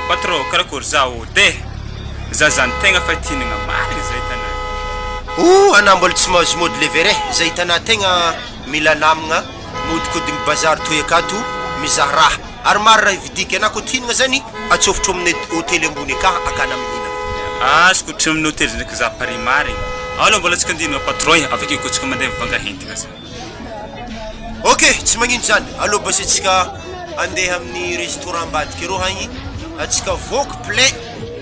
Patron, karakory za ode? Za zany tegna fa tianagna marigny za hitanà. Ooh anà mbola tsy mahazo mody le verre za hitanà tegna mila namagna mihodikodigny bazary toy akato mizaha raha ary maro raha ividiky anà koa tianagna zany atsofotro amin'ny hotely ambony aka akana mihinagna. Azoko ohatry amin'ny hotely zany za Paris marigny. Alô mbola tsika andinagna patron e, avy akeo koa tsika mandeha mivanga hentagna za. Ok, tsy magnino zany, aleo bas antsika andeha amin'ny restaurant ambadika arô hagny, antsika voky plein,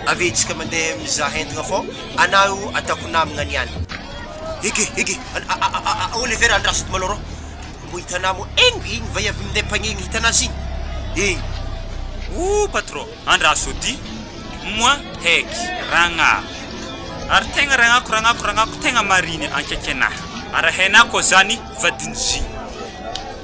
avy eo antsika mandeha mizaha entagna fô anah io ataoko namagna niany. Ege, ege, Oliver andraso edy malôha rô, mbô hitanà moa igny igny vaiavy minday panier igny hitanà izy igny? Igny. Ooh patron, andraso edy, moi heky, ragnah, ary tegna ragnako ragnako ragnako tegna marigny ankaiky anah, ary hainah koa zany vadiny zigny.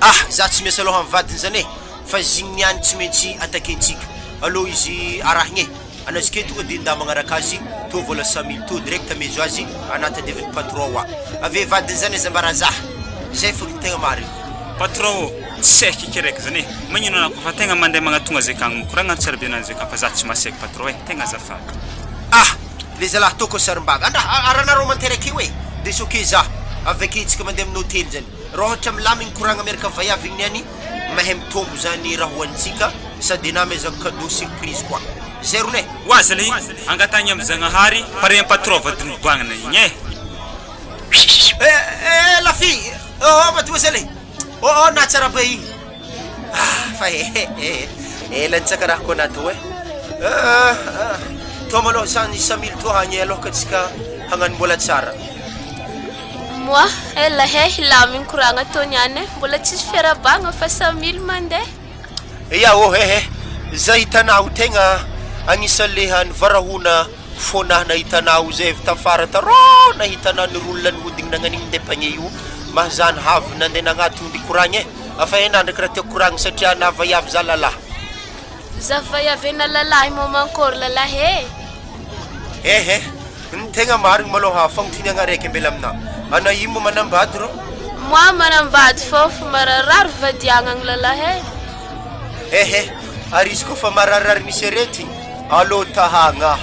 Ah! Za tsy miasa loha am vadiny zany e! Fa zigny niany tsy maintsy attaquer-ntsika alou izy arahigny e! Anazy ke tonga de nda magnaraka azy tô vola 100 mille tô direct amezo azy ana tadiavin'ny patron wa! Ave vadiny zany aza ambara zah! Zay fogny tegna marigny. Patron ô! Tsy saiky eky araiky zany e! Magnino anah koa fa tegna mandeha magnatogna zay akagny mikoragna tsara be anah zay akagny fa zah tsy mahaseky patron e! Tegna azafady. Ah! Le zalahy tô ko sarimbaga andra aranareo manteraka io e! De soke zah aveke tsika mandeha amin'ny hotely zany raha ohatra milamigny koragna miaraka vaiavy igny niany mahay mitombo zany raha hohanintsika sady enah amezako cadeau surprise koa zay rony e! Ho azy le angatahigny am Zagnahary pare patron vadiny bagnina igny e! Eh eh la fille oh oh mademoiselle oh oh na tsara be igny ah fa eh eh ela nitsaka raha koa natao eh ah ah tô malôha zany samily tô hagny aloha ka tsika hagnano mbola tsara. Moi, ela he hilamigny koragna tô niany eh, mbola tsisy fiarahabagna fa samily mandeha. Ya ô eh eh za hitanao tegna agnisan'ny le nivarahona Fona nahita anao zay avy tafara tarô nahita anao nirola nihodigny nagnanigny ndeha panier io mahazany havy nandeha nagnatogny nikoragna eh afa enah ndraiky raha tiako koragna satria anah vaiavy za lalah. Za vaiavy ena lalahy moa mankôry lalahy eh. Eh eh ny tegna marigny malôha fagnotiniagna araiky ambela aminah anah io moa manambady rô? Moi manambady fô fa mararary vadiagna lalahy eh. Eh eh ary izy koa fa mararirary misy aretigny? Allo tahagna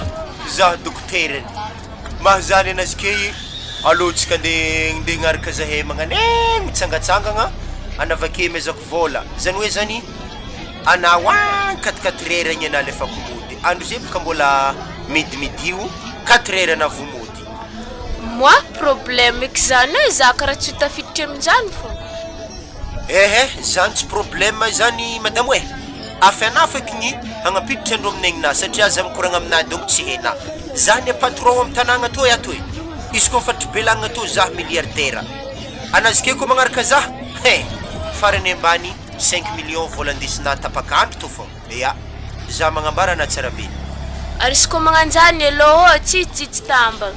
zah dokoterany mahazany anazy key allo tsika nde nde agnaraka zahay magnanegny mitsangatsangagna anavake amezako vôla zany hoe zany anao agny quatre quatre heures igny anah alefako mody andro zay boka mbola midi midi io quatre heures anah vo mody. Moi problème eky zany e za kara tsy ho tafiditra aminjany fô. Ehe, zany tsy problème zany madamo e! Afy anah feky ny hagnampiditra andreo amin'ny aigninahy satria za mikoragna aminahy donc tsy hainahy. Za anie patron amy tanagna atoy ato e! Izy koa faritry Belagna atoy za milliardaire. Anazy ke koa magnaraka za hein! Farany ambany cinq millions vola andesinah tapak'andro tô fô ya! Za magnambara anah tsara be. Ary izy koa magnanjany elô ô tsy tsitsy tamba.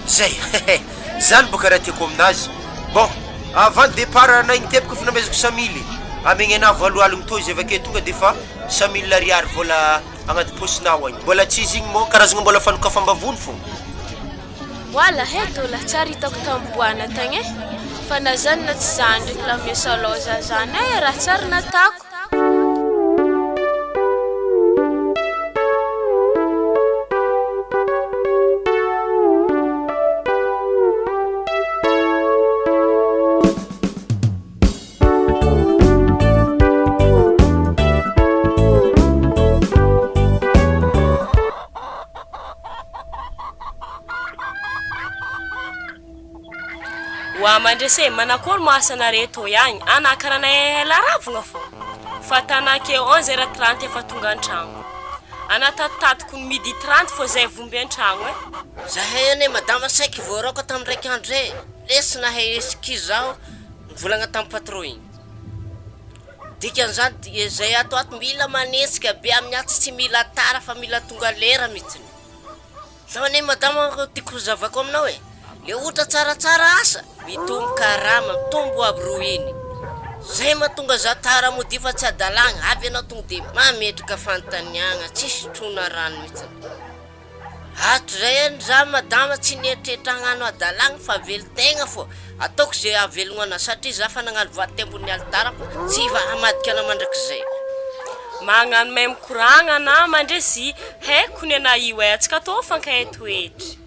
Zay hehe! Zany boka raha tiako aminazy. Bon, avant départ anay igny teboka efa namezako 100 mille, amegny anah valo aligny tô izy avake tonga defa 100 mille ariary vola agnaty paosinao agny, mbola tsy izy igny mô karazagna mbola fanokafam-bavony fô. Voila he dola tsara hitako tamboana tagny e fa na zany na tsy zany ndraiky la miasa loza zany e raha tsara natako. Oa mandrese, manakory moa asanare toy agny? Ana karaha nay ela ravogna fô. Fa tana ke onze heures trente efa tonga antragno. Ana tatitatiko ny midi trente fô zay vomby antragno e. Zahay anie madama saiky voaraoka tam raika andro zay e, lesy nahay excuse zaho nivolagna tam patron igny. Dikan'izany dia zay ato ato mila manenjika be amin'ny atsy tsy mila tara fa mila tonga lera mihitsiny. Zao anie madama tiako hozavako aminao e, le ohatra tsaratsara asa, mitombo karama, mitombo aby roa iny. Zay mahatonga za tara modia fa tsy adalagna, avy anao tonga de mametraka fanontaniagna, tsisy sotroina rano mihitsiny. Hatrizay anie za madama tsy nieritreritra hagnano hadalagna fa velon-tegna fô, ataoko ze hahavelogno anah satria za fa nagnano voady teo ambony alitara fa tsy hamadika anah mandrakizay. Magnano mahay mikoragna anah mandresy haiko ny anah io eh atsika tô fankahay toetry.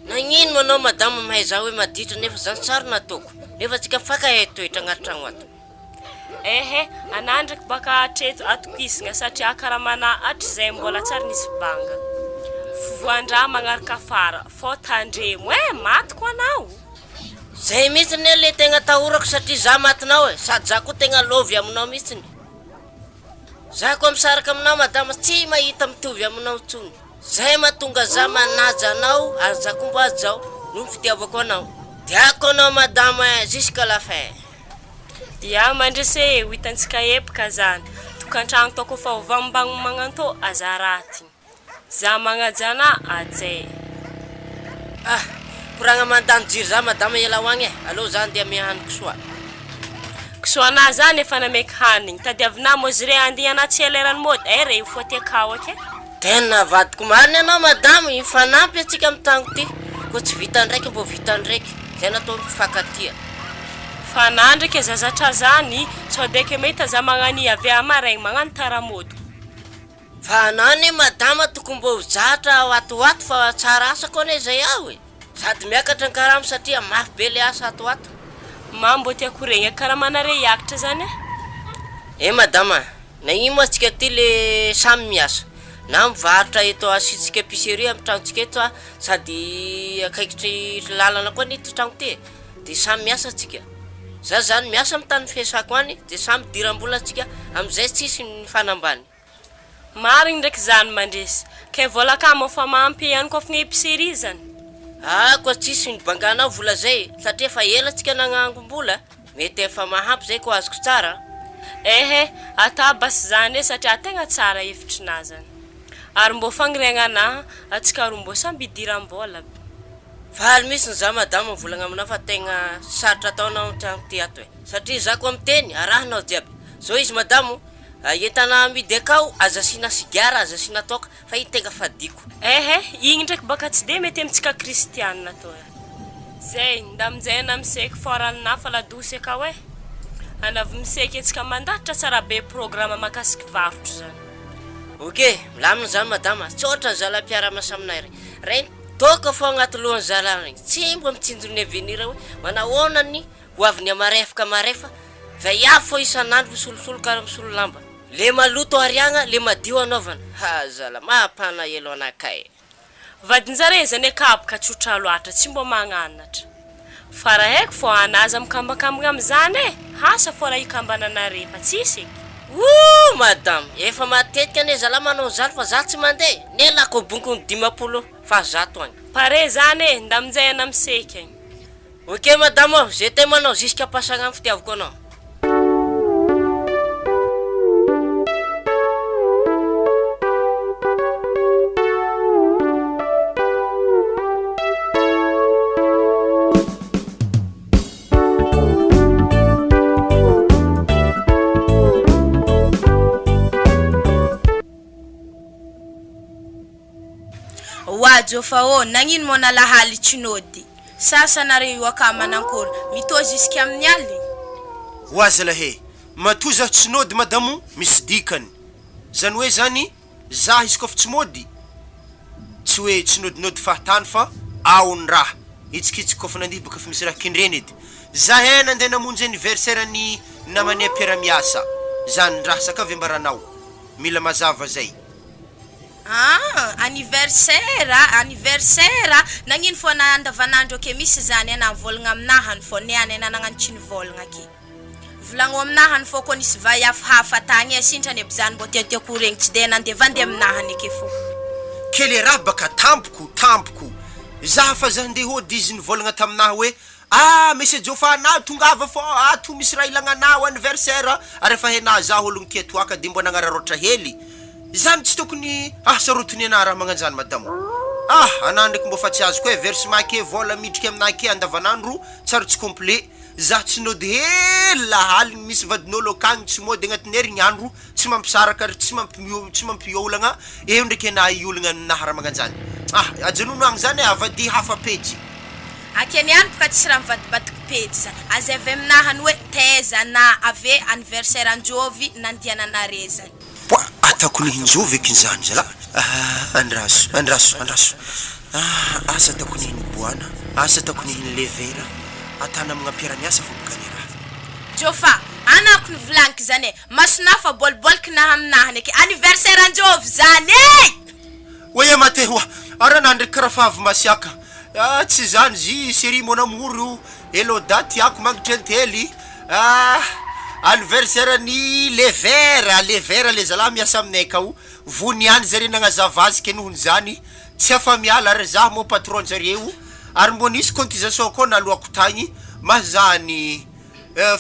Nagnino ma anao madama mahay za hoe maditra nefa zany tsary nataoko nefa tsika mifankahay toetra agnaty tragno ato. Ehe, anah ndraiky baka hatreto atokisagna satria karamanah hatrizay mbola tsary nisy banga. Fivoan-draha magnaraka afara fô tandremo eh, matiko anao. Zay mihitsy ne le tegna atahorako satria za matinao e, sady za koa tegna love aminao mihitsiny. Za koa misaraka aminao madama tsy mahita mitovy aminao intsony. Zay mahatonga za manaja anao ary za koa mba hajao noho ny fitiavako anao. Tiako anao madama eh, jusqu'à la fin. Ya mandresy e, ho hitantsika epoka zany. Tokantragno tao kofa ho vagnombagno magnantô aza raty. Za magnaja anah ajay. Ah! Koragna mandany jiro za madama ialahy ho agny e, aleo za andeha amea haniny kisoa. Kisoa anah zany efa nameky hanigny, tadiavinah moa zre andigny anah tsy ela eran'ny mody, eh re io fô ty akao aky e. Tena vadiko marina ianao madama, hifanampy antsika amin'ny tango ty, koa tsy vitan'ny raiky mbô vitan'ny raiky, zay natao mifankatia. Fa anah ndraiky aza zatra zany, sao de ke mahita za magnania avy amaraigny magnano tara mody. Fa anao anie madama tokony mbô ho zatra ao ato ho ato fa tsara asa koa anie zay ao e! Sady miakatra ny karama satria mafy be le asa ato ho ato. Ma mbô tiako regny karamanare hiakatra zany e! Eh madama, nagnino moa antsika ty le samy miasa? Na mivarotra eto asiantsika epicerie amin'ny tragnontsika eto a, sady akaikitry lalana koa anie ty tragno ty e, de samy miasa antsika. Za zany miasa amin'ny tany fiasako any de samy idiram-bola antsika amizay tsisy ny fanambany. Marigny ndraiky zany mandresy. Kay vola kamo fa mahampy ihany koa fgna epicerie zany. Ah koa tsisy ny banganao vola zay satria efa ela tsika nagnangom-bola mety efa mahampy zay koa azoko tsara an. Ehe, ata basy zany e satria tegna tsara hevitrinà zany. Ary mbô fagniriagna anah, atsika roa mbô samby idiram-bola aby. Faly mihitsy za madama mivolagna aminao fa tegna sarotra ataonao tragno ty ato e. Satria za koa miteny arahinao jiaby. Zao izy madamo, entana amidy akao aza asiana sigara aza asiana toaka fa iny tegna fadiko. Ehe, igny ndraiky baka tsy de mety amintsika kristianina tô e. Zay, nda aminjay ana miseky fort fa ladosy akao e. Ana avy miseky antsika mandahatra tsara be programa makasiky varotro zany. Ok, milamina zany madama, tsy ohatran'ny zalahy mpiara-miasa aminay regny. Regny toaka fô agnaty lohan'ny zalahy regny, tsy mba mitsinjo ny avenir hoe manahoana ny ho avin'ny amarefaka marefa, vaiavy fô isan'andro misolosolo karaha misolo lamba. Le maloto ariagna, le madio anaovana, ha zala, mampanaelo anakay. Vadinjare zany akapoka tsotra loatra tsy mbô magnanatra. Fa raha haiko fô ana aza mikambakambagna amizany e! Hasa fô raha ikambananare fa tsisy eky. Ooh madame, efa matetika anie zalahy manao an'izany fa za tsy mandeha, nelah koboniko ny 50 faha zato agny. Pare zany e, nda aminjay ana miseky agny. Ok madame ô, je t'aime anao jusqu'à pasagna ny fitiavako anao. Oa Jofa ô, nagnino moa nalahaly tsy nody? Sasa nareo io aka manankory, mitohy jusque amin'ny aligny? Oa zalahy e! Matoa zaho tsy nody madamo misy dikany. Zany hoe zany zah izy koa fa tsy mody tsy hoe tsy nodinody fahatany fa ao ny raha. Hitsikitsika koa fa nandihy baka fa misy raha kendrena edy. Zah eh nandeha namonjy anniversaire ny namanay mpiara-miasa. Zany raha sakavy ambaranao. Mila mazava zay. Ah! Anniversaire a! Anniversaire a! Nagnino fô na andavanandro ake misy zany ana mivôlagna aminahy any fô niany ana nagnano tsy nivôlagna ake. Volagno aminahy any fô kô nisy vaiavy hafa tagny e, sintrany aby zany mbô tiatiako ho regny tsy de nandevande aminahy any ake fô. Ke le raha baka tampoko, tampoko. Za fa za ndeha hody izy nivôlagna taminahy hoe Ah Monsieur Jofa anah tongava fô ato misy raha ilagna anah anniversaire ary efa henah zah ologno tia toaka de mbô nagnararaotra hely zany tsy tokony ahasarotiny anah raha magnanjany madamo ah anah ndraiky mbô fa tsy azoko eh versement ke vôla midriky aminah ke andavanandro tsary tsy complet zah tsy nody hely lahaligny misy vadin'ôlo akagny tsy mody agnatin'ny herignandro Tsy mampisaraka ary tsy mampi tsy mampiolagna eo ndraiky anah hiolagna aminah raha magnanjany. Ah! Ajanona agny zany eh, avadia hafa pejy. Akeny ihany boka tsisy raha mivadibadiky pejy zany. Azaiva aminah ny hoe taiza na ave anniversaire anjovy nandiananare zany. Poa! Ataoko nihinjovy eky zany zalah. Ah, andraso, andraso, andraso. Ah, asa ataoko nihiniboana, asa ataoko nihinilevera, atana amina mpiara-miasa fô boka le raha. Jôfa, anako nivolagniko zany e, masonah fa bôlibôliky nah aminah eky, anniversaire anjôvy zany e! Oe mate hoa, ara nandriky karaha fa avy masiaka. Ah, tsy zany zy chérie mon amour io, hello daty tiako mangitry antely. Ah, anniversaire ny levera, levera le zalahy miasa aminay akao, vony ihany zare nagnazava azy ke nohony zany tsy afa-miala ary zah moa patron jareo ary mbô nisy cotisation koa naloako tagny ma zany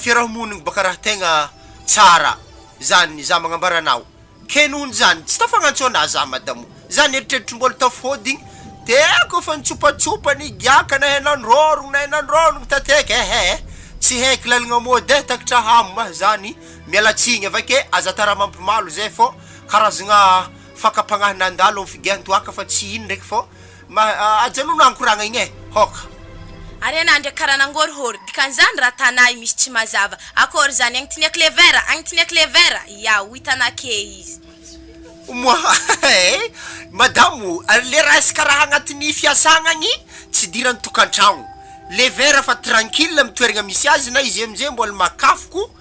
fiarahamonigny baka raha tegna tsara zany za magnambara anao. Ke nohony zany tsy tafagnantso anah za madamo, za nieritreritry mbola tafody igny de kôfa nitsopatsopa nigiaka nahay nandrôrogno nahay nandrôrogno tateky ehe tsy haiky lalagna mody eh takatra hamo ma zany, miala tsigny avake aza atao raha mampimalo zay fô karazagna fakam-pagnahy nandalo amy figiahan-toaka fa tsy ino ndraiky fô ma ajanona ankoragna igny eh, hôka. Ary anah ndraiky karaha nangôrihôry, dikan'izany raha tanà io misy tsy mazava, akôry zany agnitin'ny clevera, agnitin'ny clevera, ya ho hitanà ke izy. Moi eh, madamo, le resaka raha agnatin'ny fiasagna agny tsy idiran'ny tokantragno, le vera fa tranquille amy toeragna misy azy na izy amizay mbola makafoko,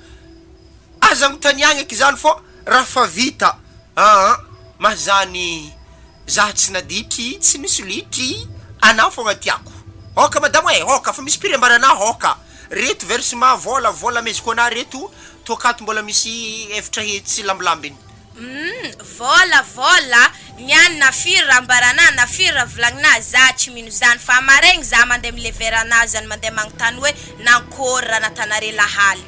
aza agnontaniagna eky zany fô raha fa vita, aa ma zany Za tsy naditry, tsy nisolitry, anao fogna tiako. Aoka madamo e, aoka fa misy pire ambara anah aoka. Reto versement vola, vola ameziko anah reto, tô akato mbola misy 400 lambilambiny. Humm vola vola, niany na firy raha ambaranah na firy raha volagninah za tsy mino zany fa amaregny za mande milever anah zany mande magnotany hoe nankôry raha natanare lahaly.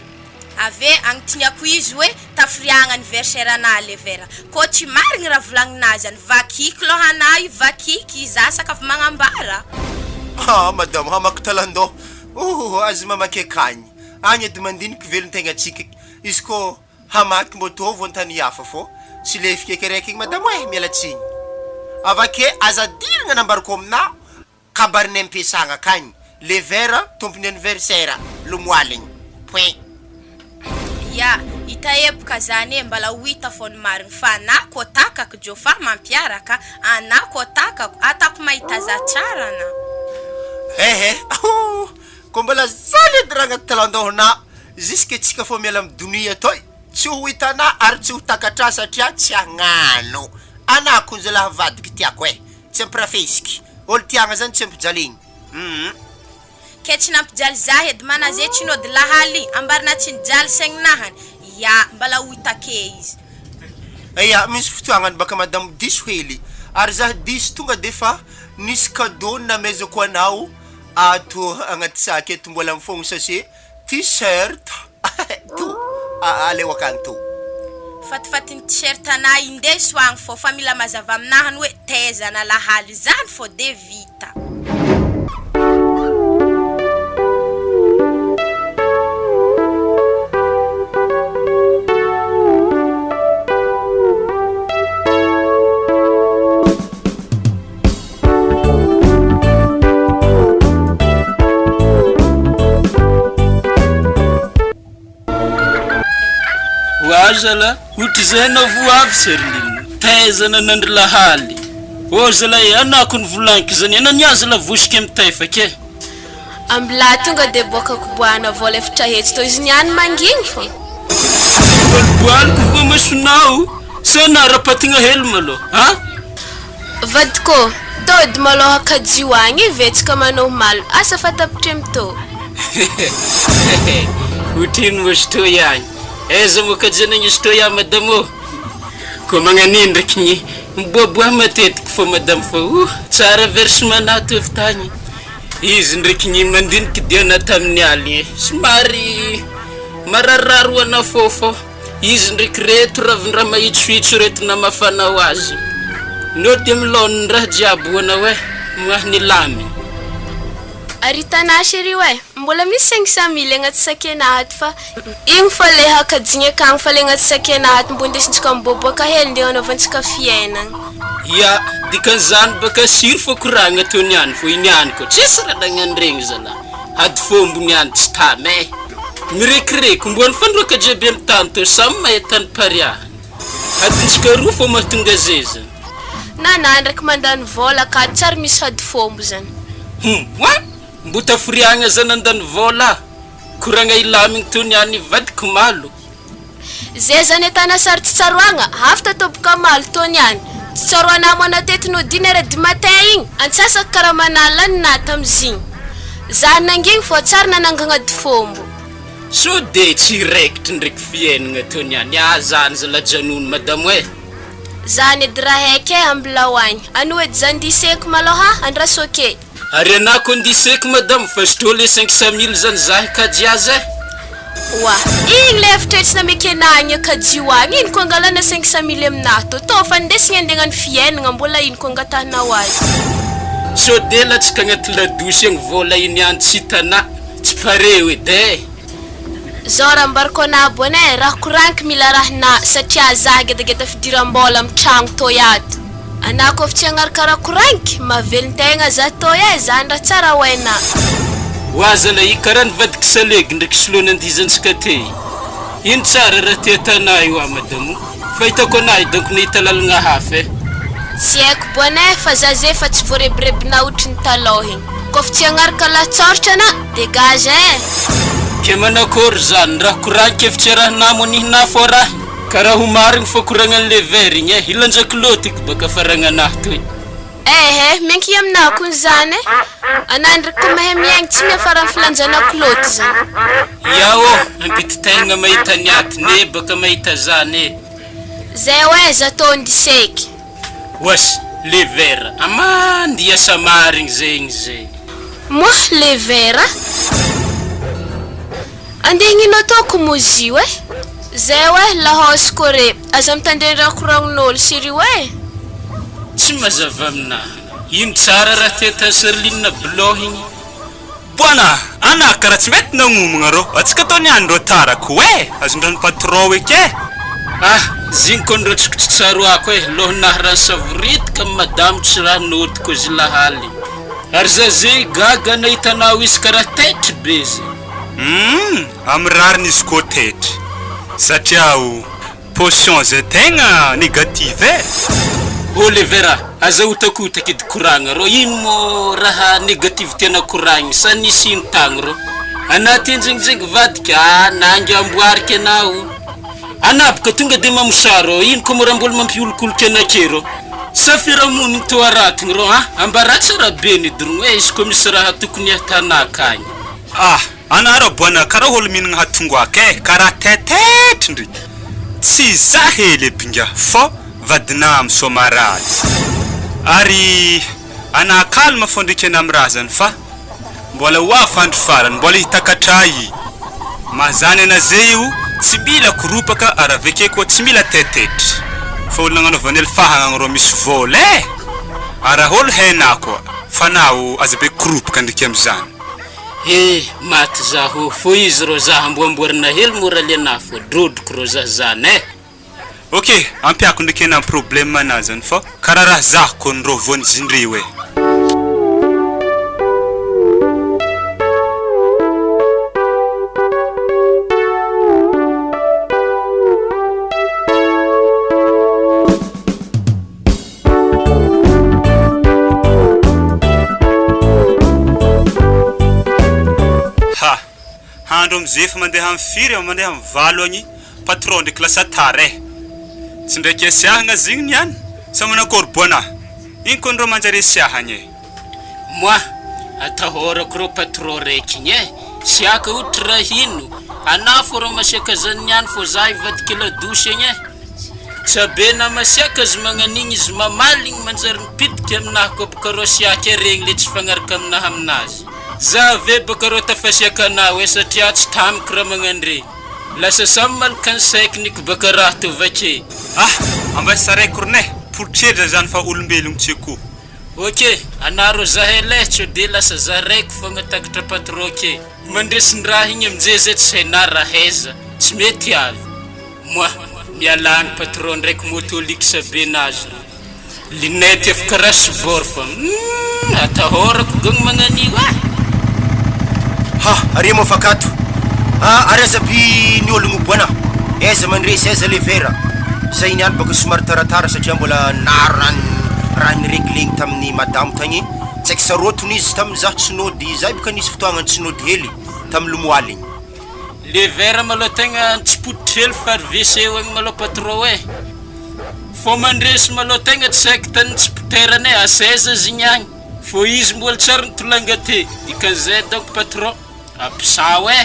Ave agnontiniako izy hoe tafiriagna anniversaire anah le vera kô tsy marigny raha volagninah zany vakiko lohanah io vakiky za sakafo magnambara. Ah madamo hamaky talandoha oh aza mamaky akagny agny edy mandiniky velon-tegnatsika izy kô hamaky mbô tô voantany hafa fô tsy le fikaiky araiky igny madamo eh miala tsigny avake aza adirigna nambarako aminah Kabarin'ny ampiasagna akagny le verre tompony anniversaire lomoaligny point. Ya, hita epoka zany e, mbala ho hita fô ny marigny fa na kô takako jôfa mampiaraka anà kô takako atako mahita za tsara anà. Ehe ahoo kô mbola zany edy raha agnaty talandohanà jusque tsika fô miala amy donia toy tsy ho hitanà ary tsy ho takatrà satria tsy hagnano anà kony zalahy vadiko tiako e. Tsy ampirafesiky. Olo tiagna zany tsy ampijaligny. Humm. Ke tsy nampijaly zah edy manaze tsy nody lahaly ambarina tsy nijaly saigninahany ya mbala ho hita ke izy. Eya misy fotoagnany baka madamo diso hely ary zah diso tonga de fa nisy cadeau namezako anao ato agnaty sac eto mbola mifogno sachet T-shirt to aleo akagny to. Fatifatin'ny t-shirt anah indeso agny fô fa mila mazava aminah ny hoe taiza na lahaly zany fô de vita. Oa zala, ohatrizay anao vo avy Serline, taiza nanandry lahaly, ô zala e, anako ny volaniko zany, ana ny ahy zala vosika mitaifaky e. Ambilà tonga de boaka koboahana vola 400 tô izy niany mangigny fô. Boliboaliko voa masonao sa narapatigna hely malôha a? Vadiko, tody malôha kajio agny vetsaka manao malo asa fa tapitry am tô. Hehehe, otrino moa izy tô ihany, aiza moa kajiana izy tô ihany madame ô? Koa magnanino ndraiky gny miboaboaha matetiky fô madame fa oh tsara versement nahy tô avy tagny. Izy ndraiky gny mandiniky dia na tamin'ny aligny somary mararirary ho anah fô fô izy ndraiky reto ravin-draha mahitsohitso reto namafanao azy no dia milaoniny raha jiaby ho anao eh moah nilamigny. Ary hitanà chérie oe, mbola misy 500 mille agnaty sac-nà ato fa igny fô le hakajigny akagny fa le agnaty sac-nà ato mbô indesintsika miboaboaka hely ndeha hanaovantsika fiainagna. Ya, dikan'izany baka sur fô koragna tô niany fô i niany koa tsisy raha nagnano regny zalah, ady fômbo niany tsy tamy eh, mirekireko mboany fandroaka jiaby amy tany tô samy mahay tany pariahany. Adintsika roa fô mahatonga zay zany. Nana ndraiky mandany vôla ka tsary misy hady fômbo zany. Hum oa! Mbo taforiagna za nandany vôla. Koragna hilamigny tô niany vadiko malo. Zay zany atana sary tsy tsaroagna, avy tatoboka malo tô niany. Tsy tsaroana amo ana teto nody une heure du matin igny, antsasako karamanà lany nà tamzigny. Za nangigny fô tsary nanangagna difômbo. Sao de tsy raikitra ndraiky fiainagna tô niany, ah zany zala ajanony madamo eh. Zany edy raha haiko eh ambilao agny. Anio edy za ndiseko malôha, andraso ake. Ary anah ko ndiseko madame fa ztro le 500 mille zany zah hikajy azy eh. Oa, igny le hevitra tsy namekena agny kajio agny, ino ko angalana 500 mille aminah tô, tô fa ndesigny andeha agnano fiainagna mbola ino ko angatahanao azy. Sao de latsaka agnaty ladosy agny vola iny ihany tsy hitanah, tsy pare edy eh. Zao raha ambarako anah bone eh, raha koragniko mila rahinah satria zah gedageda fidiram-bola am tragno toy ato. Anah kôf tsy agnaraka raha koragniko, mahavelon-tegna zah toy eh, zany raha tsara ho hainah. Wa zalahy i karaha nivadiky salegy ndraiky soloina andihizantsika tey. Ino tsara raha tia tanà io ah madamo? Fahitako anah io donc nahita lalagna hafa eh. Tsy haiko bone fa za ze fa tsy voarebirebinah ohatry ny talôha igny. Kôf tsy agnaraka lahatsoratra anah, dégage eh. Ke manakory zany raha koragniko efa tsy arahinah mo nihinah fô raha. Ka raha ho marigny fô koragnan'le verre igny eh, hilanja kilaoty eky baka faragnanah toy. Ehe, miankihy aminah kony zany eh. Anah ndreky ko mahay miaigny tsy miafara am filanjana kilaoty zany. Ya ô, ambititegna mahita ny aty ne baka mahita zany eh. Zay oe za tô ndiseky. Oas, le verre, ama ndiasa marigny zegny zay. Moa le verre a? Andeha hagnino ataoko moa izy io eh? Zay oe lahaosy kore, aza mitandregny raha koragnin'olo serio eh! Tsy mazava aminahy, ino tsara raha te atao Sherline blog igny? Boana, anaka raha tsy mety nagnomagna rô, atsika tô niany rô tara ko eh, azondrano patron eky eh. Ah, zigny kony rô tsiko tsy tsaroako eh, lôhonah raha nisavoritaka amy madamo tsy raha nodiko zilahaly. Ary za zegny gaga nahita anao izy karaha taitry be zay. Humm, amy rariny izy koa taitry, satria o Potion zay tegna negative eh! Oliver a! Aza ahotakotaka edy koragna rô, ino mô raha negative tiana koragny sa nisy ino tagny rô? Anah ty njingjingy vadika a, nangy amboariko anao, anah boka tonga de mamosary rô, ino koa mô raha mbola mampiholikoliky anah ake rô? Sa fiarahamonigny tô aratogny rô a! Ambarà tsara be ny dorogno e, izy koa misy raha tokony ahitanah akagny. Ah! Ana rô boana karaha olo mihinagna hatongoaka eh, karaha taitetry ndry, tsy za hely aby ingahy fô vadinà am soamaratsy, ary ana calme fô ndriky ana am raha zany fa mbola ho avy andro farany mbola hitakatra ahy, mahazany ana ze io tsy mila koropaka ary aveke koa tsy mila taitetry fa olo nagnanaovan'el fahagna rô misy vôla eh, ary raha olo hainà koa fa nao aza be koropaka ndriky amzany. He maty zaho fô izy rô zah amboamboarina hely moraly anah fô drodroko rô zah zany eh. Ok ampiako ndreky enah problème anah zany fô kara raha zah kony rô voanjindreo eh. Ha! Handro amizay efa mandeha am firy efa mandeha am valo agny patron ndreky lasa tara eh! Tsy ndraiky asiahagna zegny niany sa manakory boana? Ino kony rô manjary asiahagna eh? Moi, atahorako rô patron raiky igny eh! Siaka ohatry raha ino? Anah fô rô masiaka zany niany fô zah hivadika ladosy agny eh! Tsabe na masiaka azy magnan'igny izy mamaly igny manjary mipitika aminahy koa boka rô siaka regny le tsy fagnaraka aminahy aminazy. Za ve boka rô tafasiaka anao e satria tsy tamiko raha magnandre. Lasa samy malaka ny saiko niko baka raha tô vake. Ah! Ambasareko rne, poritreritra zany fa olombelogno tsy akoho. Ok, anah rô zahay leh tsode lasa za raiko fogna takatra patron ke. Mandresin-draha igny amnjay zay tsy hainah raha aiza, tsy mety avy. Moi, miala agny patron ndraiky moto luxe be nazy reo. Lunette efa karaha sibor fa humm atahorako gony magnan'io ah! Ha, are moa fakato. Ah, ary aza by ny ologno boana. Aiza mandresy, aiza le vera. Zay niany baka somary taratara satria mbola naro raha raha nireglegny tamin'ny madamo tagny, tsy haiky sarotiny izy tamin'ny zaho tsy nody, zahay boka nisy fotoagna tsy nody hely tamin'ny lomoaligny. Le verre malôha tegna tsy pototra hely fa ry WC eo igny malôha patron e! Fô mandresy malôha tegna tsy haiko tany tsy poterana e, asaiza izy igny agny, fô izy mbola tsy ary nitolanga te, dikan'izay donc patron, ampisao e!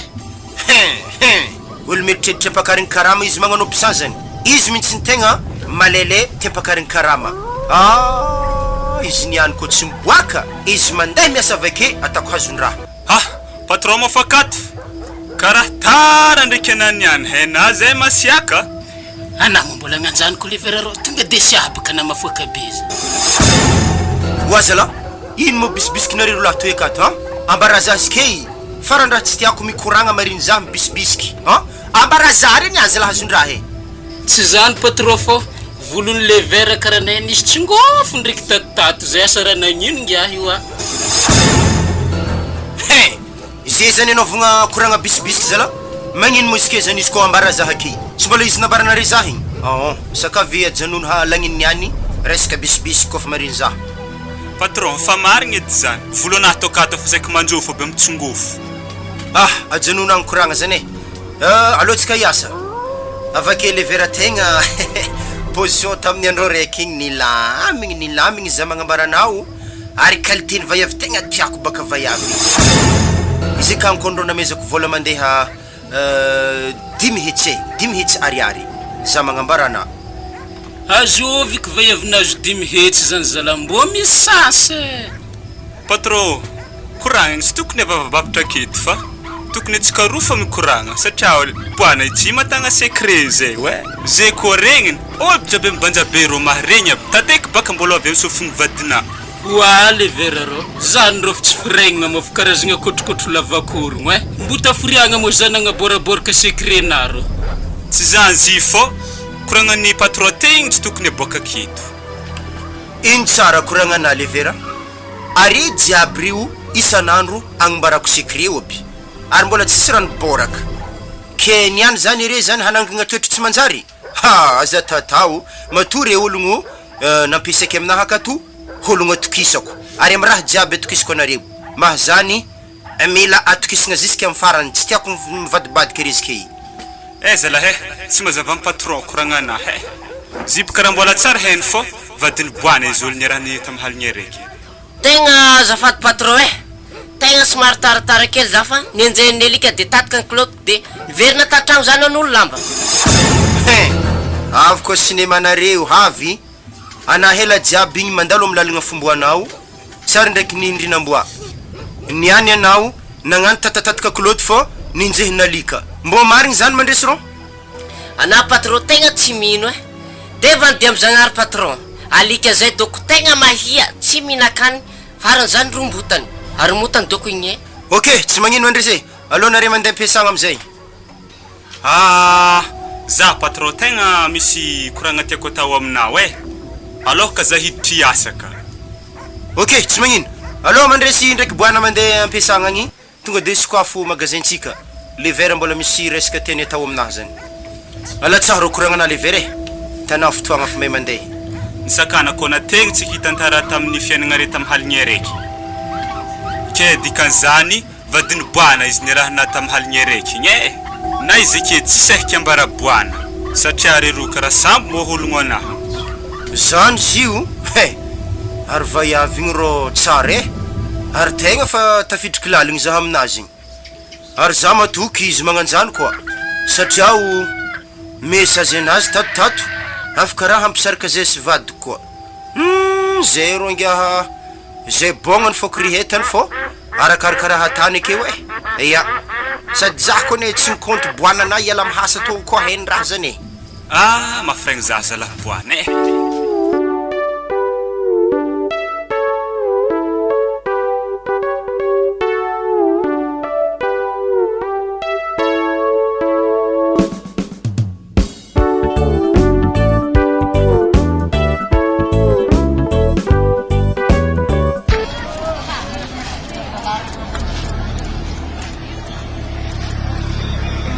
Hein hein! Olo mieritreritra ampakarigny karama izy magnano ampisà zany, izy mintsy ny tegna malailay te ampakarigny karama, ah izy niany koa tsy miboaka, izy mandeha miasa avake atako hazon-draha. Ah! Patron mafakato! Karaha tara ndraiky anah niany he na zay masiaka. Anah moa mbola mianjany ko le vera rô tonga de siabaka na mafoaka be za. Oa zalah, ino moa bisibisikinareo roa lahy toy akato an? Ambara za key, farany raha tsy tiako mikoragna marigny za mibisibisiky an? Ambara za regny aza lah azon-draha e! Tsy zany patron fô volony le vera karaha nay nisy tsingôfo ndreky tatotato zay asa raha nagnino ngiahy io a. Hein! Ze zany anaovagna koragna bisibisiky zalah? Magnino moa izy ke zany izy ko ambara za aky? Tsy mbola izy nambaranare za igny? Aon, saka ve ajanony ha lagniny niany resaka bisibisiky kofa marigny za. Patron, fa marigny edy zany. Volo anah tokato fa saiky manjofo aby mitsongofo. Ah! Ajanony agny koragna zany e! Euh, aleo tsika hiasa. Avake le vera tegna position tamin'ny andro raiky igny nilamigny nilamigny za magnambara anao ary qualité ny vaiavy tegna tiako baka vaiavy izy ka ankondro namezako vola mandeha euh 500 500 ariary za magnambara ana. Azoviko vaiavy nahazo 500 zany zalah mbô misasa e. Patron, koragna tsy tokony avavabavitra aketo fa tokony antsika roa fa mikoragna satria boana ity matagna secret zay oe, zay koa regniny olo jiaby mibanja be rô maharegny aby tateky baka mbola avy amy sofigny vadinà. Oa le vera rô, zany rô fa tsy firegnina moa fa karazagna kotrokotro lavakorogno eh, mbo taforiagna moa zany agnaboraboraka secret nà rô. Tsy zany zy fô koragnan'ny patron te igny tsy tokony aboaka aketo. Ino tsara koragnanà le vera? Are jiaby reo isan'andro agnombarako secret aby ary mbola tsisy raha niboraka ke niany zany ere zany hanangagna toetry tsy manjary? Ha aza tatao matoa re ologno nampiasaiko aminaha akato ologno atokisako ary am raha jiaby atokisako anareo mah zany mila atokisagna ziska am farany tsy tiako mivadibadika resaka i. Eh zalahy eh, tsy mazava am patron koragnana eh. Zipo karaha mbola tsara heno fô vadiny boana izy olo niarahany tam haligny araiky. Tegna azafady patron eh! Tegna somary taratara kely za fa nenjehin'ny alika de tataka ny kilaotiko de niverina tantragno za nanolo lamba. Hein! Avy koa cinéma nareo havy anah ela jiaby igny mandalo am lalagna fomboanao Tsary ndraiky nihindrin'amboa. Niany anao nagnano tatatataka kilaoty fô ninjehin'alika. Mbô marigny zany mandresy rô? Anah patron tegna tsy mino eh! Devany dia am zagnahary patron, alika zay doko tegna mahia tsy mihinan-kanigny farany zany rombotany, aromotany doko igny eh! Ok, tsy magnino mandresy e! Aleo nareo mandeha ampiasagna amizay. Ah! Za patron tegna misy koragna tiako atao aminao eh! Alôha ka za hiditry hiasa ka. Ok, tsy magnino. Alô mandresy ndraiky boana mandeha ampiasagna agny, tonga de sokafo magasin tsika, le verre mbola misy resaka tiany atao aminahy zany. Alatsaho rô koragnanà le verre eh! Tanà fotoagna fa may mandeha. Nisakanako ana tegna tsy hitantara tamin'ny fiaignana re tam haligny araiky. Ke dikan'izany Vadin'i Boana izy niarahana tam haligny araiky igny eh! Na izy ake tsy saiky ambara Boana satria reroa karaha sambo moa hologno anaha. Zany izy io eh! Ary vaiavy igny rô tsara eh! Ary tegna fa tafidriky laligny zaho aminazy igny. Ary za matoky izy magnanjany koa satria o message anazy tato tato avy karaha hampisaraka zay sy vadiko koa. Humm zay rô ngiaha zay bôgna ny fôkirihetany fô arakaraka raha atany akeo eh! Ya! Sady zah koa anie tsy mikaonty boanana hiala am hasa tô koa hainy raha zany eh! Ah mafraigny zah zalah boana eh!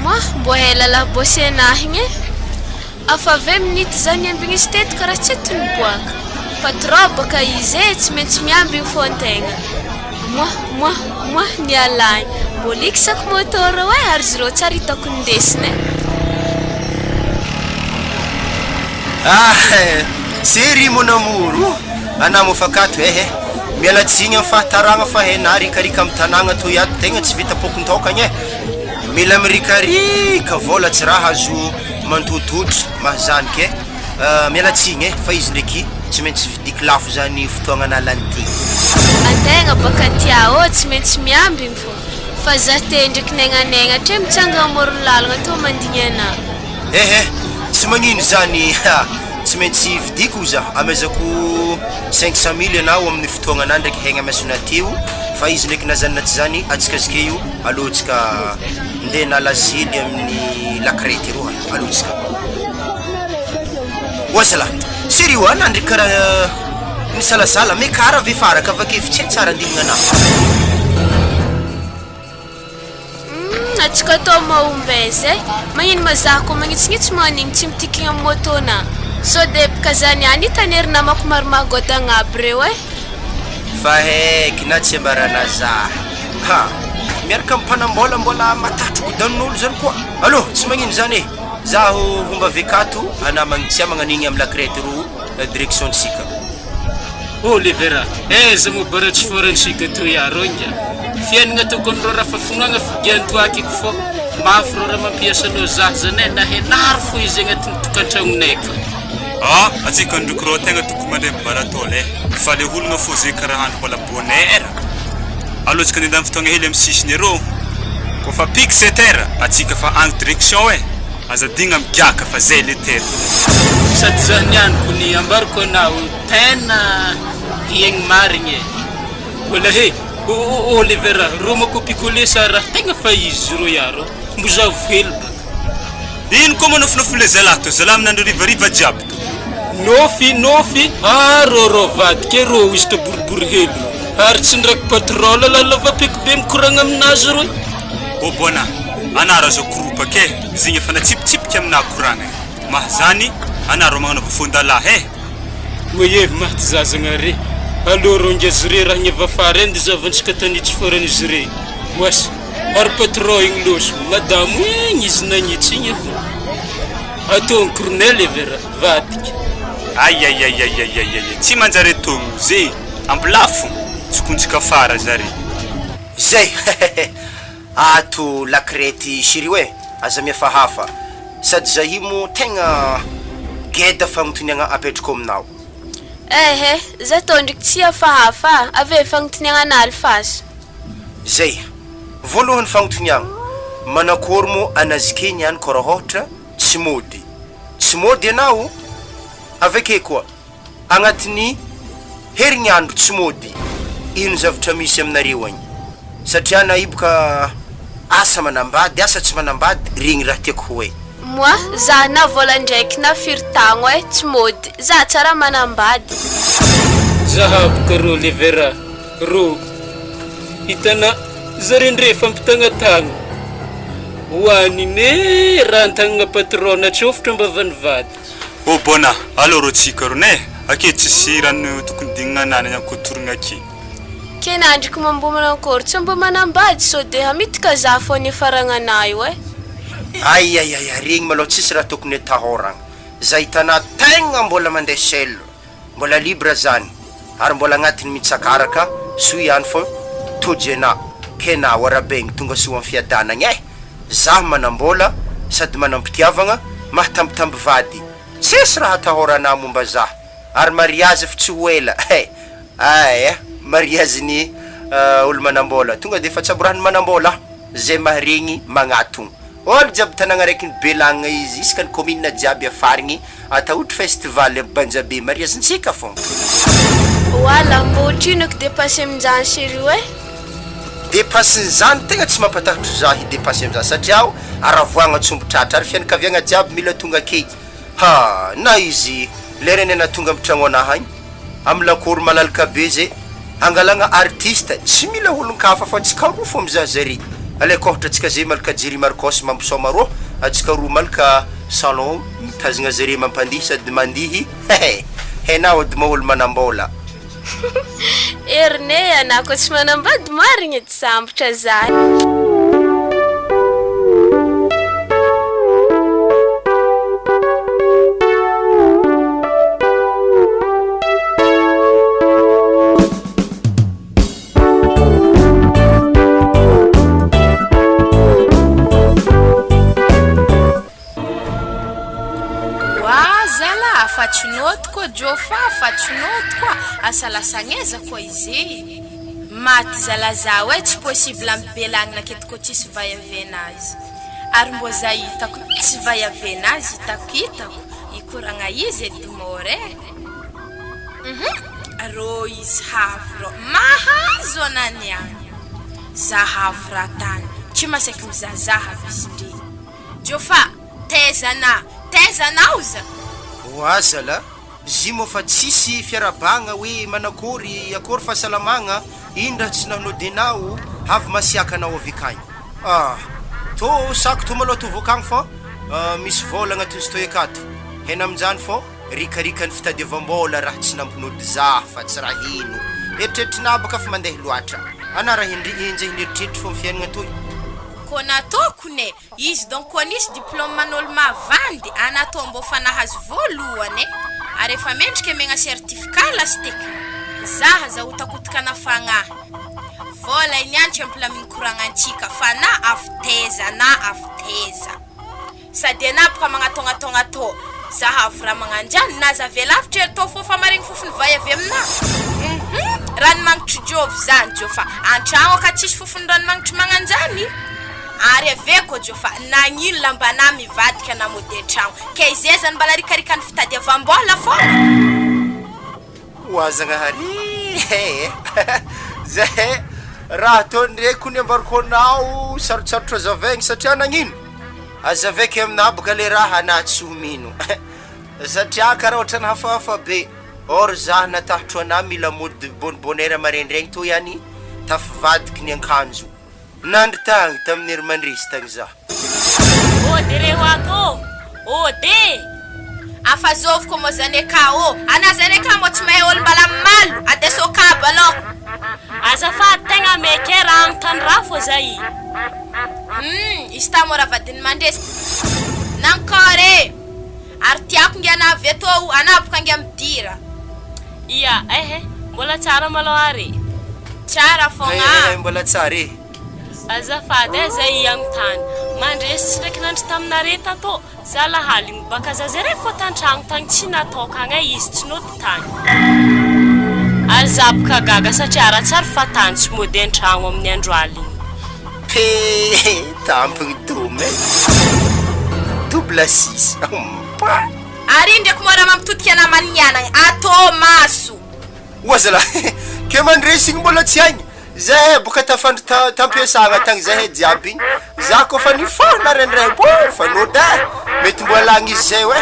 Moa mbô ela la bosena igny e. Afa 20 minutes za niambigny izy teto karaha tsy eto niboaka. Patron baka izy e, tsy maintsy miambigny fô antegna. Moi, moi, moi, niala agny. Mbôla ikisako moto reo e, ary izy reo tsara hitako nindesina e. Ah chérie mon amour oh, anah moa fa akato eh eh, miala tsiny am fahataragna fa eh na rikarika am tanagna toy ato tegna tsy vita pokon-tokagna eh, mila mirikarika vôla tsy raha azo mantototry mahazaniky eh, miala tsiny eh fa izy ndraiky tsy maintsy vidiko lafo zany fotoagna nalany ty. Antegna baka tia ô tsy maintsy miambigny fô fa zah te ndreky negnanegna hatreo mitsangana amorogno lalagna tô mandigny anah. Ehe, tsy magnino zany ha, tsy maintsy vidiko za, amezako 500 mille ianao amin'ny fotoagna anah ndraiky hegna masona teo, fa izy ndraiky na zany na tsy zany atsika zike io alohantsika ndeha nala zely amin'ny la crête eroa alohantsika. Oa zalah, chérie oa anah ndraiky karaha nisalasala, mais kara ve fa araka avake fa tsy hay tsara andinigna anah. Humm atsika atao mahomby aiza eh! Magnino ma zah ko magnitsinitsy magnigny tsy mitikigny am moto na? Sao de bka zah niany hitany ery namako maromaro godagna aby reo eh! Fa heky na tsy ambarana zah ha! Miaraka am mpanambola mbola matatry godanin'olo zany koa! Allo tsy magnino zany eh! Zaho homba avy akato anah magnitsia magnanigny am la crête ro direction tsika. Olivera, aiza moa bara tsy forantsika toy arô inga. Fiainagna tokony rô raha fa finoagna fidian-toaky ko fô mafy rô raha mampiasa anao zah zany e, na henaro fô izy agnatin'ny tokantragnonay ka. Ah, atsika ndroky rô tegna tokony mandray mibaratôla e, fa le olagna fô ze karaha andro mbola bonne heure. Alô tsika ndeha andany fotoagna hely amy sisiny arô, kôfa pique sept heures atsika fa agny direction e. Aza adigna migiaka fa zay le terme. Sady zah niany kony ambarako anao tena hiaigny marigny e. Mbola he Oliver rô ma copie coller sa raha tegna fa izy rô ya rô mbo zavo hely baka. Ino koa manofinofy le zalahy to zalahy amin'andro harivariva jiaby to. Nofy nofy ah rô rô vadika rô izy to boribory hely rô ary tsy ndraiky patrol lalava peky be mikoragna aminazy rô. Ô bona, anah raha zao koropaka e, zegny efa natsipitsipika aminah koragna e, mahazany anah rô magnanaova fôndalahy e. Oye maty zaza gnare. Allo rô ngia zre raha gneva fara ende zavantsika tanitsy farany zre. Oas ary patron igny loso madamo igny izy nagnitsy igny aho. Ataony coronel eve ra vadika. Aiaiaiaiaiaiai tsy manjare togno ze ambilafo tsokontsika fara zare. Zay ato la crête Shirio e, aza mihafahafa, sady zay io moa tegna geda fagnotoniagna apetrako aminao. Ehe, za tô ndriky tsy hihafahafa a, avy eo fagnotoniagna anah alifaso. Zay, voalohany fagnotoniagna, manakôry moa anazike niany kô raha ôhatra tsy mody, tsy mody anao, aveke koa agnatin'ny herignandro tsy mody, ino zavatra misy aminareo agny? Satria na hiboka asa manambady asa tsy manambady regny raha tiako ho hay. Moi, za na vola ndraiky na firy tagno eh, tsy mody, za tsara manambady. Zahabo ka rô Levera rô hitana zare ndre fampitagnatagna ho any ne raha antagnagna patron atsofotro ambavan'ny vady. Oh bona, aleo rô tsika rô ne, ake tsisy rano tokony dignina ananany ankotorogna ake. Ke nandriko mambo manankory tsy mbo manambady sao de hamitika za fô niafaragnanah io eh. Aiaiaia regny malôha tsisy raha tokony atahoragna, za hitanà tegna mbola mandeha seul, mbola libre zany ary mbola agnatiny mitsakaraka soa ihany fô tojo enà ke na oarabegny tonga soa am fiadanagna eh, za manambola sady manampitiavagna mahatambitamby vady, tsisy raha atahoranà momba za ary mariazy efa tsy ho ela eh, aia mariazy ny olo manambola tonga de efa tsaborahiny manambola zay maharegny magnatogno olo jiaby tanagna araiky ny belagna izy isaka ny commune jiaby afarigny atahotry festival aby banjabe mariazintsika fogna. Wala, mbô otrino eky depasse aminjany chérie eh? Depasse nizany tegna tsy mampatahotry za hidepasse amizany satria aho aravoagna tsombo tratra ary fianakaviagna jiaby mila tonga akey ha na izy lerany ana tonga amy tragno anahy agny amy lakoro malalaka be zay angalagna artiste tsy mila olon-kafa fa antsika roa fô mizaha zare alaiko ôhatra antsika zay malaka Jerry Marcos mampisaoma rô antsika roa malaka. Salon mitazogna zare mampandihy sady mandihy hehe Henao edy moa olo manambola. Heriny e, anah koa tsy manambady marigny edy sambotra za. Oa zala fa tsy nôty koa Jôfa fa tsy nôty koa asa lasa agneza koa izy e! Maty zala zaho e tsy possible amibelagna aketo koa tsisy vay avenazy ary mbô za hitako misy vay avenazy hitako hitako hikoragna izy edy mort e! Hum rô izy havy rô mahazo ana niany za avy raha tany tsy masaky mizahazaha aby izy ndry Jôfa taiza ana taiza anao za. Oa zala, zy moa fa tsisy fiarahabagna hoe manakory akory fahasalamagna, ino raha tsy nagnodinao avy masiaka anao avy akagny ah tô sako tô malôha tô vôkagny fô misy vôla agnatin'ny stoy akato hena aminjany fô Rikarika ny fitadiavam-bola raha tsy nampinody zah fa tsy raha ino. Eritreritrinà baka fa mandeha loatra. Anà raha hendry enjehiny eritreritry fô fiainagna toy. Koa nataoko ne izy donc koa nisy diplôme an'olo mavandy anatao mbô fa nahazo voalohany e! Ary efa mendrika emegna certificat lastekiny zah aza hotakotakana fagnahy vôla iny ihany tsy ampilamigny koragnantsika fa na avy taiza na avy taiza. Sady anah boka magnatôgnatôgna tô zah avy raha magnanjany na aza avy alavitra ery tô fôfa maregny fofony vay avy aminah hum ranomagnitry jôvy zany jôfa antragno aka tsisy fofony ranomagnitry magnanjany ary avy eo kô jôfa nagnino lambanah mivadika na mody antragno ke izay zany mbala rikarikany fitadiavam-bôla fôgna. Oa Zagnahary eh Zay raha ataony reko ny ambarako anao sarotsarotra azavaigny satria nagnino? Azavaiko aminà boka le raha anà tsy ho mino satria karaha ohatran'ny hafahafa be or zah natahotro anà mila mody bonne bonne heure maraindraigny tô ihany tafivadiky ny ankanjo. Nandry tagny tamin'ny hery mandresy tagny zah. Ode re ho ato ô! Ode! Afa zovy ko mo zane ka ô! Ana zane ka mo tsy mahay olo mbala malo! Adeso kabo aloha! Azafady tegna meke raha agnontany raha fô zay. Humm izy ta mora vadiny mandresy. Nankôry e! Ary tiako nge ana avy eto o! Ana boka nge midira. Ia eh eh, mbola tsara malôha are. Tsara fogna. Eh eh mbola tsara e. Azafady eh zay hagnontany. Mandresy tsy ndraiky nandry taminare tato za lahaligny baka za zay raiky fô tantragno tagny tsy natôkagna eh izy tsy nody tagny. Ary za boka gaga satria ara tsary fa tany tsy mody antragno amin'ny andro aligny. He tampigny dôme e. Double six ompa. Ary iny ndraiky moa raha mampitodika namany nianagny atô maso. Oa zalahy ke mandresy igny mbola tsy hainy zahay boka tafandry ta tampiasagna tagny zahay jiaby igny za koa fa nifaha naraindray bô fa nody eh mety mbola agny izy zay oe.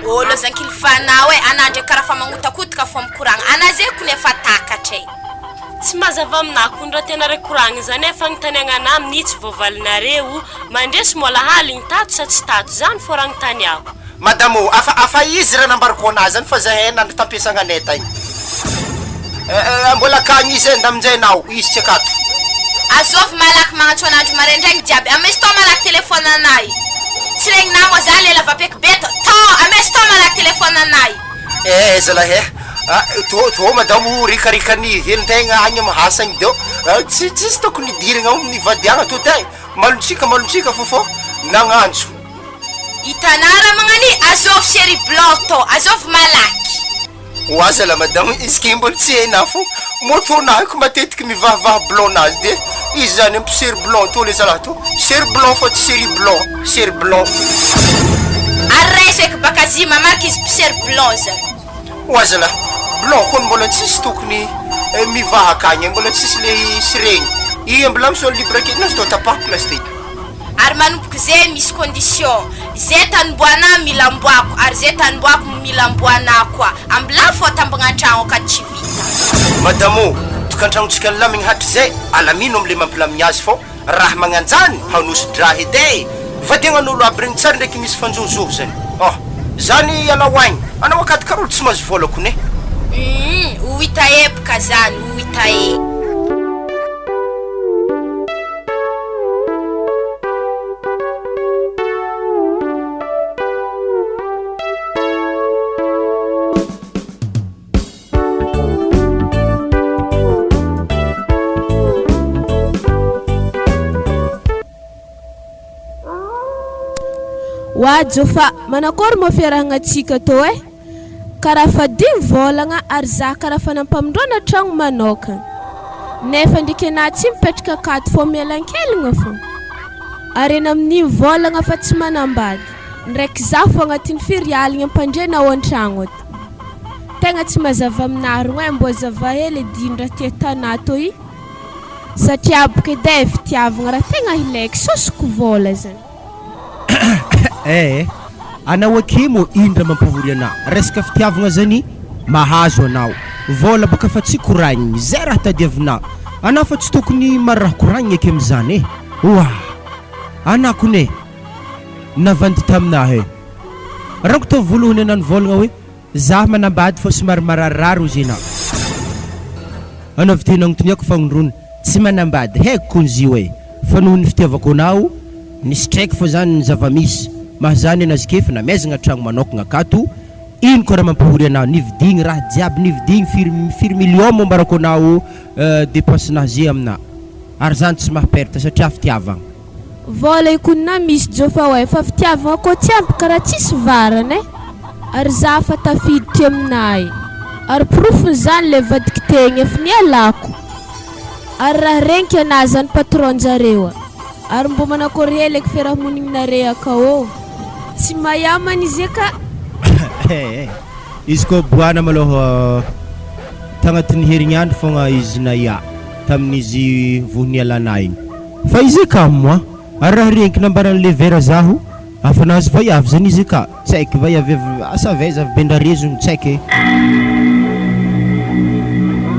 Olo zankilifanao e, anah ndraiky karaha fa magnotakotaka fô mikoragna, anah zay kony efa takatra e. Tsy mazava aminah kony raha tena reko koragna zany e, fagnontaniagna anah amin'io tsy voavalinareo, mandresy mbola haligny tato sa tsy tato, zany fô raha agnontaniako. Madame ô, afa afa izy raha nambarako anah zany fa zahay nandry tampiasagna anay tagny. Eh, mbola akagny izy eh, ndaminjay anao, izy tsy akato. Azovy malaky magnantso anandro maraindraigny jiaby, ameso tao malaky téléphone anahy. Tsy regninah moa za lela vapeky be tô, tao, ameso tao malaky téléphone anahy. Eh zalahy eh, ah tô tô madamo o rikarikany velon-tegna agny amy asa agny deo, tsy tsisy tokony hidiragna ao amin'ny vadiagna tô tay, malontsika malontsika fô fô nagnantso. Hitanà raha magnani, azovy chérie blanc tô, azovy malaky. Oa zala madamo izy ke mbola tsy hainà fô moto nahy ko matetiky mivahavaha blanc nazy de izy zany ampisery blanc tô le zalahy tô sery blanc fa tsy serie blanc sery blanc. Ary raiso eky baka zy mamaky izy mpisery blanc zany. Oa zalahy blanc kony mbola tsisy tokony mivaha akagny mbola tsisy le siregny i mbola misy libre kely nazy tô tapahiko lasite. Ary manomboka ze misy condition, ze tanimboanà mila amboako ary ze tanimboako mila amboanà koa, ambilà fô atambagna antragno akato tsy vita. Madame ô, tokantragnontsika nilamigny hatrizay, alamino amle mampilamigny azy fô raha magnanjany hanosi-draha edy e! Vadiagnan'olo aby regny tsary ndraiky misy fanjozoho zany. Oh! Zany anao agny, anao akaty kara olo tsy mahazo vôla kony e. Humm ho hita epoka zany, ho hita e. Oa Jofa, manakôry moa fiarahagna-tsika tô eh? Karaha fa dimy vôlagna ary zah karaha fa nampamindroana tragno manôkagna. Nefa ndriky enah tsy mipetraka akato fô mielankelagna fô. Ary ena amin'igny vôlagna fa tsy manambady, ndraiky zah fô agnatin'ny firy aligny ampandriana ao an-tragno ato. Tegna tsy mazava aminah rogny eh, mbô azava hely edy ino raha tia tanà tô i? Satria boka edy eh, fitiavagna raha tegna ilaiko, sosoko vôla zany. Eh eh, anao akia moa ino raha mampahory anah, resaka fitiavagna zany mahazo anao, vôla boka fa tsy koragniny, zay raha tadiavinah, anah fa tsy tokony maro raha koragniny akia amizany eh, oah! Anah kone navandy taminah eh, rango tao voalohany anah nivôlagna hoe Zah manambady fô somary mararirary ozy enao. Anao avy teo nagnotoniako fagnondrony tsy manambady haiko kony zio e! Fa noho ny fitiavako anao nisy traiky fô zany ny zava-misy mahazany anazy ke fa namezagna tragno manokagna akato ino koa raha mampahory anao nividigny raha jiaby nividigny firy firy million moa ambarako anao depense nahy ze aminah ary zany tsy maha perte satria fitiavagna. Vôla ikonona misy jofa oe fa fitiavagna kô tsy ampy karaha tsisy varany e! Ary za fa tafiditry aminay ary porofony zany le vadiko tegny efa nialako ary raha regniky anah zany patron njareo a! Ary mbô manakôry hely eky fiarahamonigninare akao ô! Tsy mahiamany izy e ka! Eh izy koa boana malôha tagnatin'ny herignandro fogna izy naia tamin'izy voho nialanah igny. Fa izy ka moi ary raha reniko nambaran'i levera zaho afa nahazo vaiavy zany izy ka tsy haiko vaiavy avy asa avy aiza avy bendrarezogno tsy haiko e.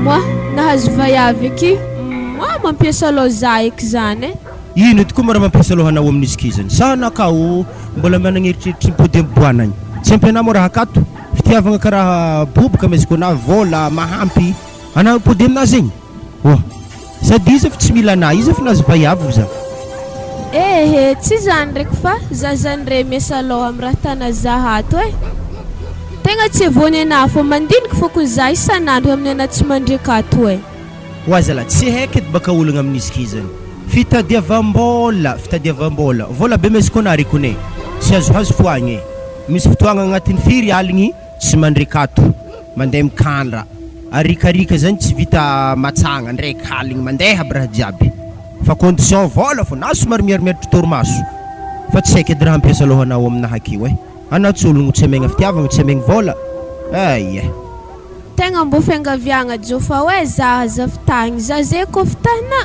Moi nahazo vaiavy eky moi mampiasa loha za eky zany e. Ino tokoa moa raha mampiasa loha anao amin'izy ky zany? Sa anao kao mbola managna eritreritry mipody ampiboahana agny? Tsy ampy anah moa raha akato? Fitiavagna karaha boboka amezako anah vola mahampy anah mipody aminah zegny? Oa. Sady iza fa tsy mila anah, iza fa nahazo vaiavy ho za. Ehe, tsy zany ndraiky fa za zany re miasa loha am raha tana za ato e. Tegna tsy avony anah fô mandiniky fô kony za isan'andro amin'ny anah tsy mandreka ato e. Oa zala, tsy haiko edy baka olagna amin'izy ky zany. Fitadiavam-bôla, fitadiavam-bôla. Vôla be maizy koa nary kony e. Tsy azohazo foagna e. Misy fotoagna agnatin'ny firy aligny Tsy mandrekato, mandeha mikandra, arikarika zany tsy vita matsagna ndraiky aligny mandeha aby raha jiaby fa condition vôla fô na somary mierimeritry torimaso fa tsy haiko edy raha hampiasa lôhanao aminahy akeo eh, anao tsy ologno tsy amegna fitiavagna tsy amegny vôla eh eh. Tegna mbô fiangaviagna Jofa oe za aza fitahigny za ze kô fitahina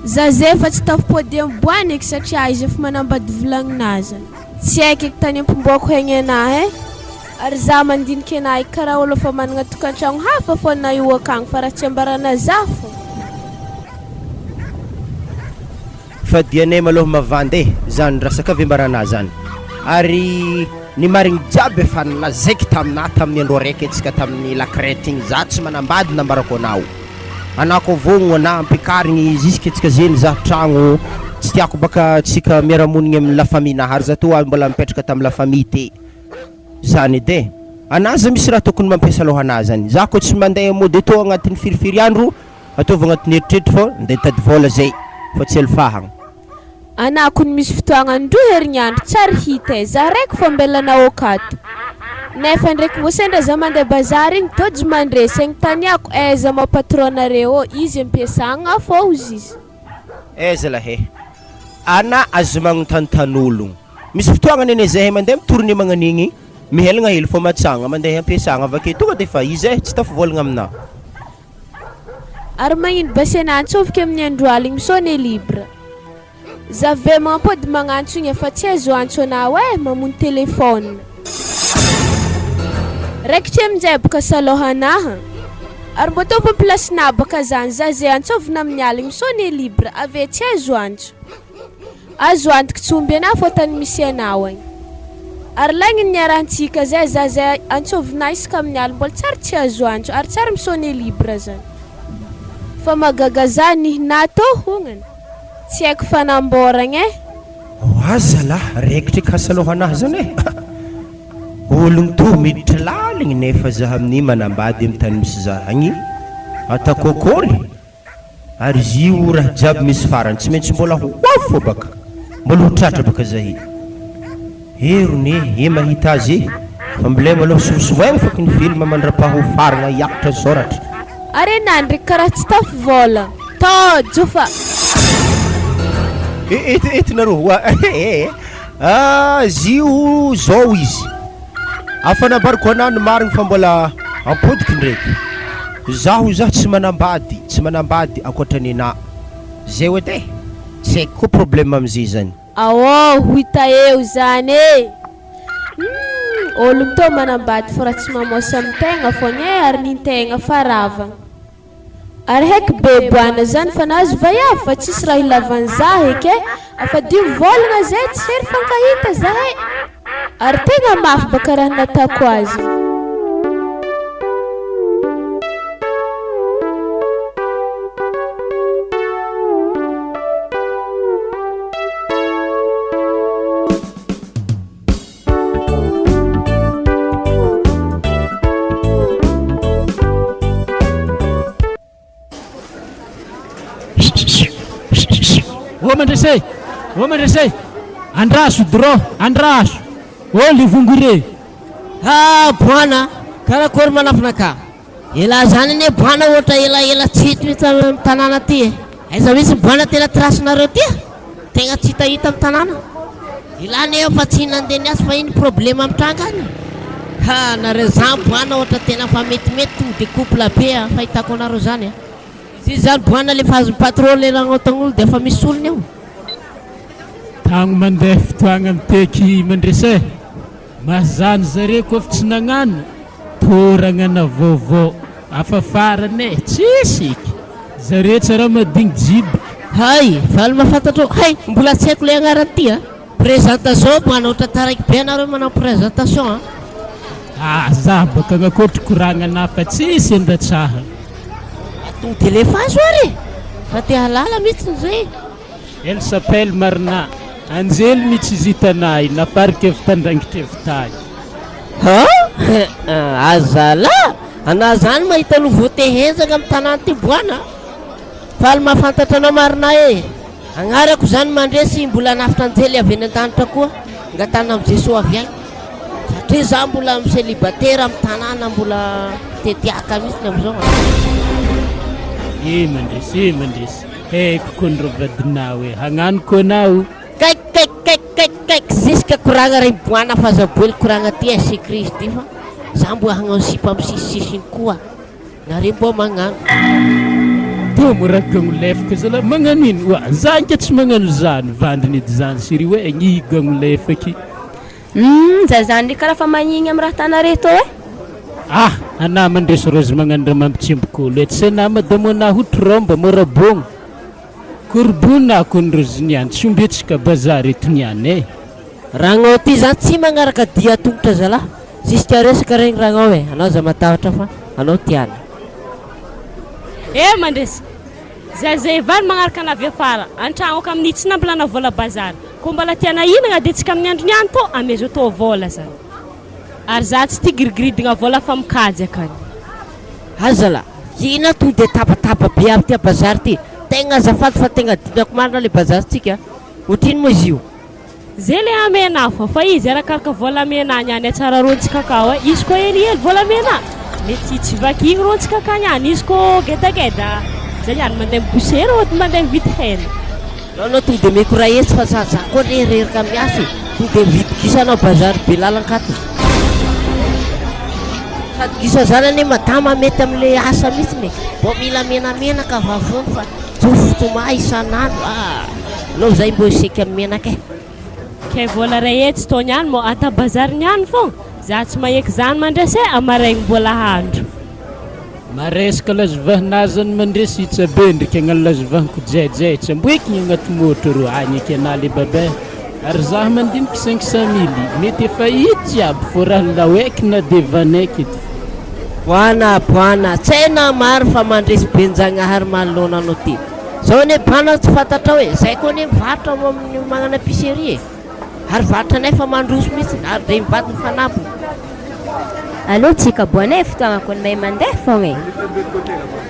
za ze fa tsy tafipody am boany eky satria izy efa manambady volagninazy. Tsy haiko eky tany ampomboako haigny anah eh! Ary za mandiniky anah eky karaha olo efa managna tokantragno hafa fô na io akagny fa raha tsy ambarana za fô. Fa dianay malôha mavandy eh, zany rasaka avembaranah zany. Ary ny marigny jiaby efa nolazaiko taminah tamin'ny andro araiky antsika tamin'ny la crête igny, za tsy manambady nambarako anao. Anah koa vogno anah ampiakarigny jusque tsika zeny zah tragno tsy tiako baka tsika miara monigny amin'ny la famille nah ary za toa mbola mipetraka tamy la famille te zany edy e anah za misy raha tokony mampiasa loha anah zany za koa tsy mandeha mody etoa agnatin'ny firifiry andro ataovy agnatin'ny eritreritry fô ndeha hitady vôla zay fa tsy alifahagna. Anah kony misy fotoagna androa herignandro tsary hita e, za raiky fô mbela nahoaka ato. Nefa ndraiky mbô sendra za mandeha bazary igny tojo mandresy agny taniako aiza ma patron nareo ô izy ampiasagna fô ozy izy. Aiza lahy e. Ana aza magnontanontan'ologno. Misy fotoagna nene zahay mandeha mi-tourner magnan'igny, mihelagna hely fô matsagna mandeha ampiasagna avake tonga defa izy eh tsy tafivolagna aminah. Ary magnino basena antsofoky amin'ny andro aligny misone libre. Za ve mampody magnantso igny efa tsy azo antso anao eh mamono téléphone. Raikitry aminjay boka salôha anaha. Ary mbô ataovy am place na baka zany za ze antsovina amin'ny aligny misone libre ave tsy azo antso. Azo antoky tsy omby anah fô tany misy anao agny. Ary laigny ny niarahantsika zay za zay antsôvinah isaka amin'ny aligny mbola tsary tsy azo antso ary tsary mi-sonner libre zany. Fa mahagaga za nihinà tô hognany. Tsy haiko fanambôragna eh. Oa zalah, raikitra kasa alohanah zany eh! Ologno toa miditra laligny nefa zah amin'io manambady am tany misy zah agny, atako akory? Ary izy io raha jiaby misy farany tsy maintsy mbola ho avy fô baka, mbola ho tratra baka zahay. Herony e, e mahita azy e, fa mblay malôha sovosovoaigny fôky ny film mandrapaha ho faragna hiakatra sôratra. Ary enah ndreky karaha tsy tafivôlagna. Tojo fa. Eto eto nareo oa eh ah zio zao izy afa nambarako anah ny marigny fa mbola ampodiko ndraiky zaho zah tsy manambady tsy manambady ankoatra nenah zay edy eh tsy haiko koa problème amizay zany. Aô ho hita eo zany e! Humm ologno tô manambady fô raha tsy mamôsa am tegna fogna e ary nintegna fa ravagna. Ary heky be boana zany fa nahazo vaiavy fa tsisy raha ilavan za heky e! Afa dimy volagna zay tsy hery fankahita zahay! Ary tegna mafy baka raha natako azy. Ô mandrese e! Ô mandrese e! Andraso drô, andraso! Ô livongore! Ah Boana a! Karakôry manafina ka! Elah zany anie Boana ohatra elaela tsy hita mihitsy am tanàna aty e! Aiza mihitsy Boana tena trace nareo ty a! Tegna tsy hitahita am tanàna! Elah anie fa tsy nandeha niasa fa ino problema mitranga any? Ha nareo zany Boana ohatra tena fa metimety tonga de couple be a fahitako anareo zany a! Izy io zany Boana le fa azon'ny patron le ragnontagn'olo de efa misy olona eo. Tagno mandeha fotoagna miteky mandrese. Mazano zare koa fa tsy nagnano toragnana vaovao afa farany e tsisy eky zare tsara madigny jibiky. Hay! Faly mahafantatrao hay! Mbola tsy haiko le agnarany ty a! Présentation manao ohatra taraiky be anareo manao présentation a! Ah za baka agnakotry koragnana fa tsisy andatsaha. Tonga de lefaso ary e! Fa te hahalala mihitsy zay. Elle s'appelle Marina, anjely mitsy izy hitanay nafarika avy tandrangitra avy tay. Ha azala! Anah zany mahita nouveauté henjagna am tanàna ty boana a! Faly mahafantatra anao Marina e! Agnarako zany mandresy mbola hanafitra anjely avy any an-danitra koa angatahana am Jesoa avy agny satria za mbola mi-celibatera am tanàna mbola mitety-haka mihitsy amizao a! E mandresy e mandresy. Haiko kony ry vadinao e, hagnano ko anao. Kaiky kaiky kaiky kaiky kaiky jusque koragna regny boana fa aza boely koragna ty SC crise ty fa za mbo hagnano sipa am sisisisiny koa nareo mbo magnano. Tô mora gagno lefaka zalah magnano ino oa za nge tsy magnano zany vandriny edy zany chérie oe gny gagno lefaky. Humm za zany le karaha fa magnigny am raha atanare tô eh. Ah! Anah mandresy rose magnano raha mampitsemboka olo e, tsy anah madamo anah ho tromba, mora bogno. Korbona kony rose niany, tsy omby antsika bazary eto niany e. Ragnao ty zany tsy magnaraka dia tongotra zalah, jusqu'à resaka regny ragnao e, anao aza matahotra fa anao tiana. Eh mandresy! Zay zay vary magnaraka anah avy afara, antragno ka amin'ny tsy nampilana vola bazary, ko mbola tiana hihinagna de tsika amin'ny andro niany tô amezo tô vola zany. Ary za tsy tia girigiridigna vola fa mikajy akany. Azala, ina to de tabataba be aby ty a bazary ty, tegna azafady fa tegna adinako marina le bazary tsika a, otrino moa izy io? Ze le amena fô fa izy arakaraka vola amena niany atsara rontsika akao e, izy koa helihely vola amena mety tsy vakigny rontsika akagny any, izy koa gedageda zay niany mandeha mi-boucher rô mandeha mividy hena. Nao anao tonga de omeko iray hetsy fa za za koa anie reraka miasa e, tonga de mividy gisa anao bazary be lalan-kato. Sady gisa zany anie madama mety amle asa mihitsiny e, mbô mila menamenaka vavony fa jofo tomà isan'andro ah, aleo zay mbô hiseky am menaka e. Kay vola ray hetsy tô niany mô ata bazary niany fô, za tsy maheky zany mandresy e, amaraigny mbola handro. Maresaka lazovahinà zany mandresy hitsa be ndriky agnano lazovahinko jaijaitra mboeky ny agnaty môtro rô agny eky anà le babè ary zah mandiniky 500 mily mety efa hita jiaby fô raha laoeky na devanaiky edy. Boana boana, tsy hay na maro fa mandresy be njagnahary manoloana anao ty. Zao anie bana tsy fantatrao e, zay koa anie mivarotra ao amin'ny magnana épicerie e. Ary varotra anay fa mandroso mihitsy ary dia mivady ny fanampiny. Aleo tsika boana e fotoagna kony mahay mandeha fogna e.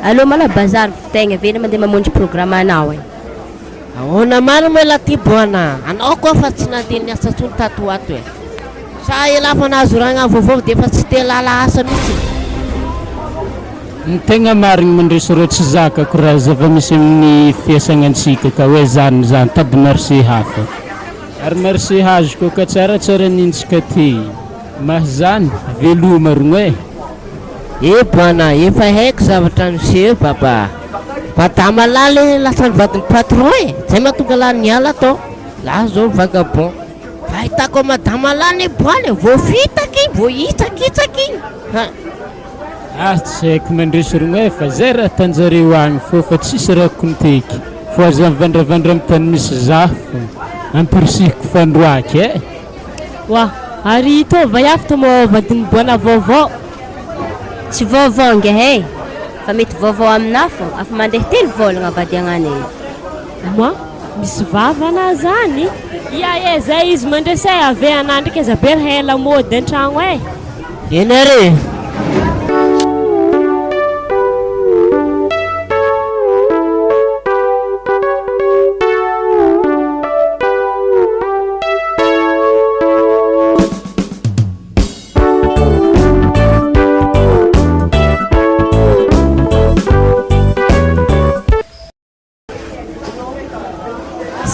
Aleo malôha bazary vitaigna avy eo mandeha mamonjy programme anao e. Ahoana marina moa elah ty boana? Anao koa fa tsy nandeha niasa tsony tato ho ato e. Sa elah fa nahazo ragna vaovao dia efa tsy te lala asa mihitsy? Ny tegna marigny mandresy reo tsy zakako raha zava-misy amin'ny fiasagnantsika ka hoe zany zany tady marché hafa. Ary marché hazo koa ka tsaratsara nintsika ty. Mahzany, veloma rogno eh. Eh bwana, efa haiko zavatra niseho baba. Madama lahy le lasa nivadin'ny patron e, zay mahatonga lahy niala tao, lahy zao vagabond. Fahitako madama lahy ne bwana e, voafitaka iny, voahitsakitsaka iny. Ha. Ah tsy haiko mandresy rogno eh fa zay raha tanjareo agny fô fa tsisy raha konteky fô aza mivandravandra am tany misy zah fô ampirisihiko fandroaky eh. Wa, ary tô vaiavy tô mô vadin'i Boana vaovao? Tsy vaovao ngehe e! Fa mety vaovao aminà fô, afa mandeha telo vôlagna vady agnano e! Moi, misy vava anà zany? Ia e, zay izy mandresy e, ave anà ndraiky aza be raha ela mody an-tragno e! Eny ary e!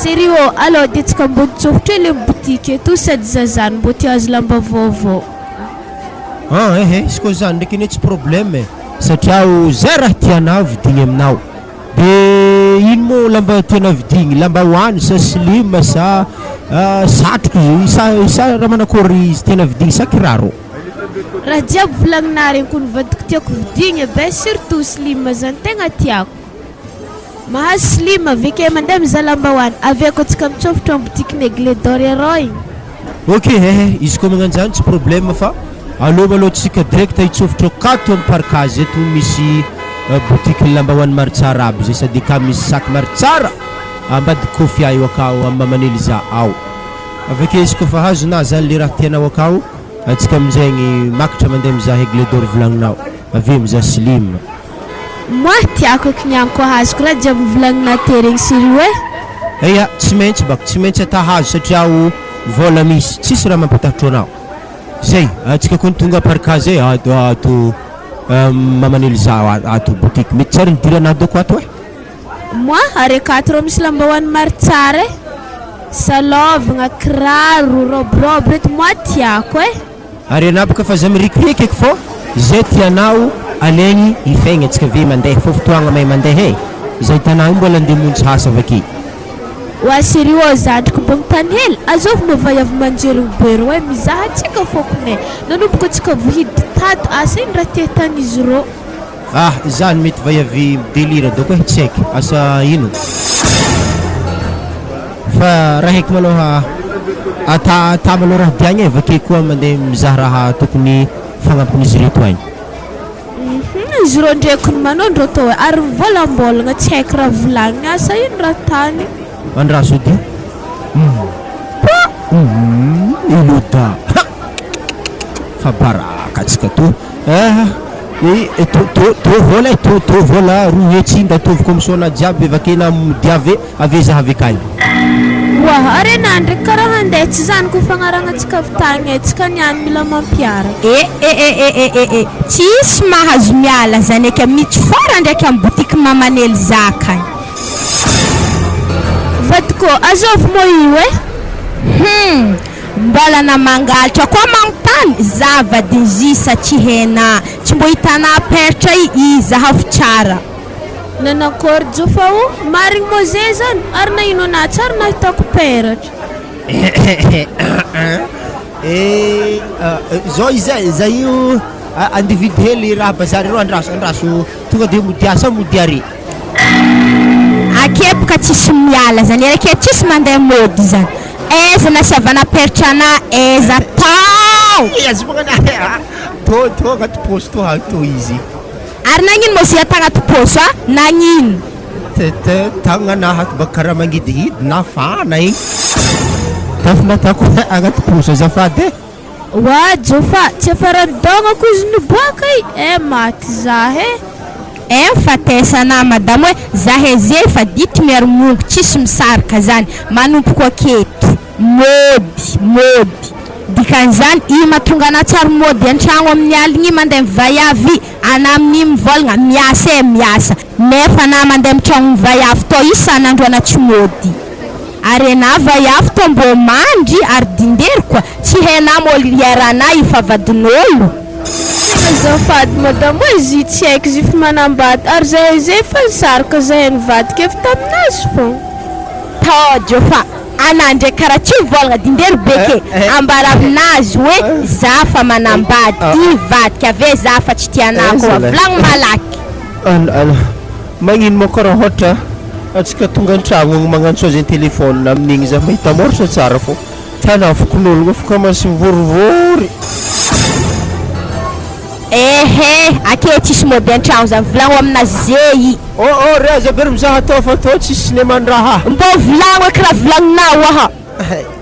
Chérie ô, alao dia tsika mbô nitsofotra hely am boutique eto sady za zany mbô te hahazo lamba vaovao. An eh eh, izy koa zany ndraiky anie tsy problème e, satria o zay raha tianao vidigny aminao, de ino moa lamba tianao vidigny, lambahoany sa slim sa satroka sa sa raha manakôry izy tianao vidigny sa kiraro? Raha jiaby volagninà regny kony vadiko tiako vidigny e, ben surtout slim zany tegna tiako. Mahazo slim avy ake mandeha mizaha lambahoany, avy eo koa tsika mitsôfotra am boutique ny Aigle d'or arô igny. Ok eh izy koa magnanjany tsy problème fa aleo malôha tsika direct hitsofotra akato am parkage eto misy boutique lambahoany maro tsara aby zay sady aka misy sac maro tsara ambadiky kofia io akao am maman'i Eliza ao aveke izy koa fa azonà zany le raha tianao akao atsika aminjegny makatra mandeha mizaha aigle d'or volagninao avy eo mizaha slim. Moi, tiako eky niany koa azoko raha jiaby novolagninà te regny sérieux eh. Eia, tsy maintsy bako, tsy maintsy ata hazo satria o vôla misy, tsisy raha mampatahotro anao. Zay, antsika kony tonga parkage e, ato ato maman'i Elza ato boutique, mety tsara nidirana dôko ato e. Moi, ary akato rô misy lambahoany maro tsara e, salôvagna, kiraro, robe robe reto moi tiako e. Ary anah boka fa za mirikiriky eky fô zay tianao alegny hifegny atsika ve mandeha fô fotoagna mahay mandeha e! Zay hitanah io mbola andeha monjy hasa avake. Oa chérie ô zandriko mbogny tany hely azovy moa vaiavy manjerigny be rô e mizaha atsika fôkony e nanomboka atsika vo hiditra tato asa ino raha tia tanizy rô. Ah zany mety vaiavy midelira doko eh tsy haiko asa ino fa raha haiko malôha ata ata malôha raha diagny eh avake koa mandeha mizaha raha tokony fagnampin'izy ireto agny. Hum izy rô ndreky ny manao ndrô tô eh ary mivôlambôlagna tsy haiko raha volagniny asa ino raha tany. Andraso edy hum hum Eloda ha fa baraka antsika tô eh eh tô tô tô vôla eh tô tô vôla roa hetsy nda ataovy commission-na jiaby avake na modia ave ave za avy akagny. Oa ary enah ndreky karaha handeha tsy zany ko fagnaragnantsika avy tagny eh tsika niany mila mampiaraka. Eh eh eh eh eh eh eh tsisy mahazo miala zany eky mitsy fara ndraiky am boutique maman Elza akany. Vadiko, azovy moa io eh? Hum! Mbola na mangalatra koa magnontany za vadin'i sa tsy hena tsy mbo hitanà pertra i i zahavo tsara. Nanakôry jofa o! Marigny moa ze zany? Ary na ino anà tsary nahitako peratra. Eh, zao izy e, za io. Andeha hividy hely raha bazary arô andraso andraso tonga de modia sa modia are. Akepoka tsisy miala zany ary ake tsisy mandeha mody zany aiza nasiavana pertra anah aiza tao. Tô tô agnaty paosy tô ato tô izy. Ary nagnino moa zia tagnaty paosy a? Nagnino? Tete tagnana ato baka karaha mangidihidy nafana igny. Tafy nataoko agnaty paosy azafady e. Oa Jofa, tsy efa ranodaognako izy niboaka i eh maty zah eh. Eh mifatesana madamo eh, zahay zay efa dity miaro mongo tsisy misarika zany manompoko aketo mody mody dikan'izany i mahatonga anah tsary mody antragno amin'ny aligny i mandeha mivaiavy anah amin'igny mivôlagna miasa eh miasa nefa anah mandeha mitragno mivaiavy tô isan'andro anah tsy mody Ary enà vaiavy tô mbô mandry ary dindery koa, tsy henà môly iarana io fa vadin'ôlo. Tegna azafady madame oe zy tsy haiko zy fa manambady ary zahay zay efa nisaraka zahay nivadika efa taminazy fogna. Tôjo fa anà ndraiky karaha tsy mivôlagna dindery be ke ambara aminazy oe za fa manambady hivadika ave za fa tsy tianà koa volagno malaky. Magnino moa karaha ôhatra antsika tonga an-tragno agny magnantso azy an-telephone amin'igny za mahita morse tsara fô tana fokonologno afaka masy mivorivory. Ehe, ake tsisy mody an-tragno zany, volagno aminazy zey. Oh oh re aza be ry mizaha atao fa tô tsisy cinéma-ndraha. Mbô volagno eky raha volagninao aha.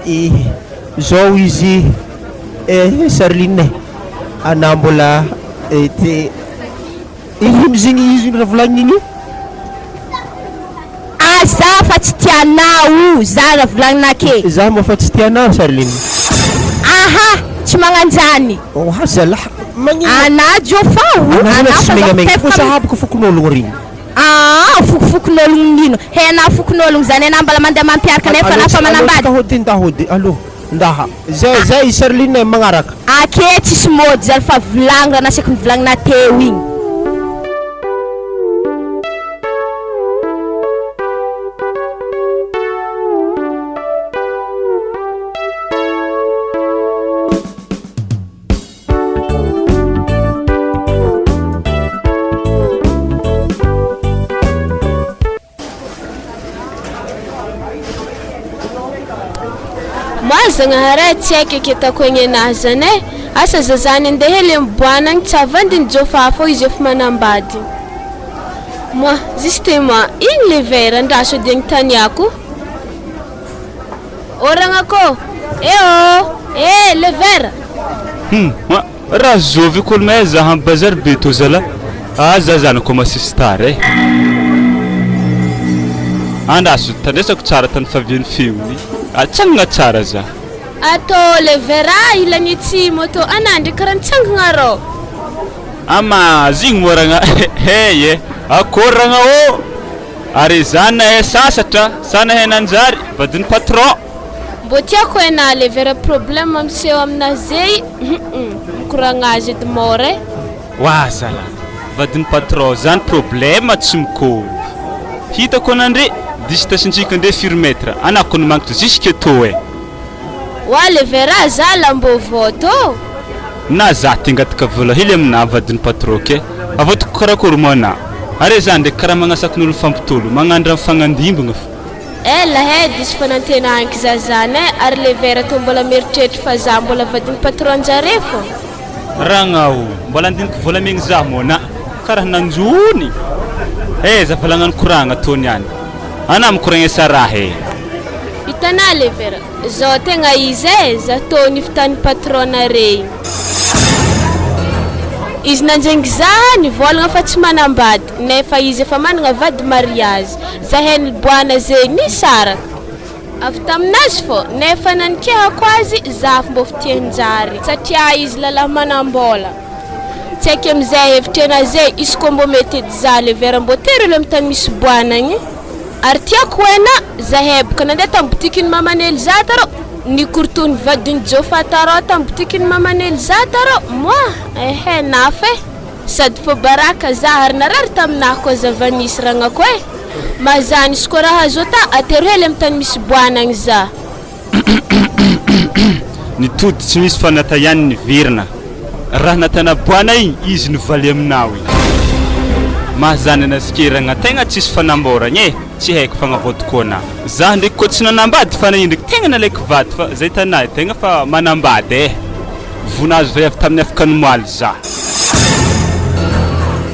Eh, zao izy eh Charline eh, anah mbola te. Ino zegny izy raha volagniny io? Ah za fa tsy tia anao o, za raha volagnina ke. Za moa fa tsy tia anao Charline. Aha, tsy magnanjany. Oa zalah, magnino? Anah Jofa o, Anah anah tsy fa megnamegna fô za sahabako fokonologno regny. Aa fokofokonologno nino? He anah fokonologno zany anah mbala mandeha mampiaraka nefa anah fa manambady. Alô tsika hody nda hody, alô ndaha. Zay zay Charline magnaraka. Ake tsisy mody zany fa vilagny raha nasaiko nivilagnina teo igny. Moi Zagnahary eh, tsy haiko eky ataoko egny enahy zany eh, asa za zany andeha hely miboana agny tsy avandiny Jofa fô izy efa manambady. Moi, justement, igny le verre andraso edy agnontaniako. Ô ragnako, eh ô, eh le verre. Hum, Raha zovy kolonay za am bazary be tô zala ah za zanako masisy tara eh. Andraso tandresako tsara tany faviany feony atsangana tsara za. Atô le vera ilany tsy moto ana ndry kara nitsangagna rô. Ama zigny moa ragna hey eh akory ragna ô ary za nahay sasatra sa nahay nanjary vadin'ny patron. Mbô tiako enah le vera problème miseho aminah zey hum mikoragna azy edy mora eh. Wa zala vadin'ny patron zany problème tsy mikôry hitako ana ndre distance-ntsika ndre firy mètre ana kony magnitra jusque tô eh. Wa le vera zala mbô vao tô. Na za te angataka vola hely aminà vadin'ny patron ke avadiko karakory moa anà are za ndraiky karaha magnasakin'olo mifampitolo magnandra mifagnandimbigna fo. Ela he, diso fanantena anky za zany eh, ary le vera tô mbola mieritreritry fa za mbola vadin'ny patron njare fô. Ragna o, mbola andiniky volamegny za moa na karaha nanjony eh, za fa lagnano koragna tô niany, anà mikoragna raha eh. Hitanà le vera, zao tegna izy eh, za tô nifitany patron nare igny. Izy nanjengy za nivolagna fa tsy manambady nefa izy efa managna vady mariazy. Zahay niboahana zegny nisaraka avy taminazy fô nefa nanikehako azy za mbô fitianjary satria izy lalahy manambola tsy aiky amizay hevitrena zay izy kô mbô mety edy za le vera mbô tery olo amy tany misy boana agny ary tiako ena zahay boka nandeha tamy botikin'i maman'i Elza tarô nikorotohiny vadin'i Jofa tarô tamy botikin'i maman'i Elza tarô moa ehe nafa e. Sady fô baraka za ary narary taminah koa zava-nisy ragnako eh! Mazany izy koa raha azo ata atero hely am tany misy boana agny za. Ny tody tsy misy fa nata ihany niverina. Raha natana boana igny izy nivaly aminao igny. Mahazany anasikeragna tegna tsisy fanamboragna e, tsy haiko fagnavaotiko anah. Zah ndraiky koa tsy nanambady fa na ndraiky tegna nalaiko vady fa zay hitanah tegna fa manambady e. Vonazo vay avy tamin'ny afaka nomaly zah.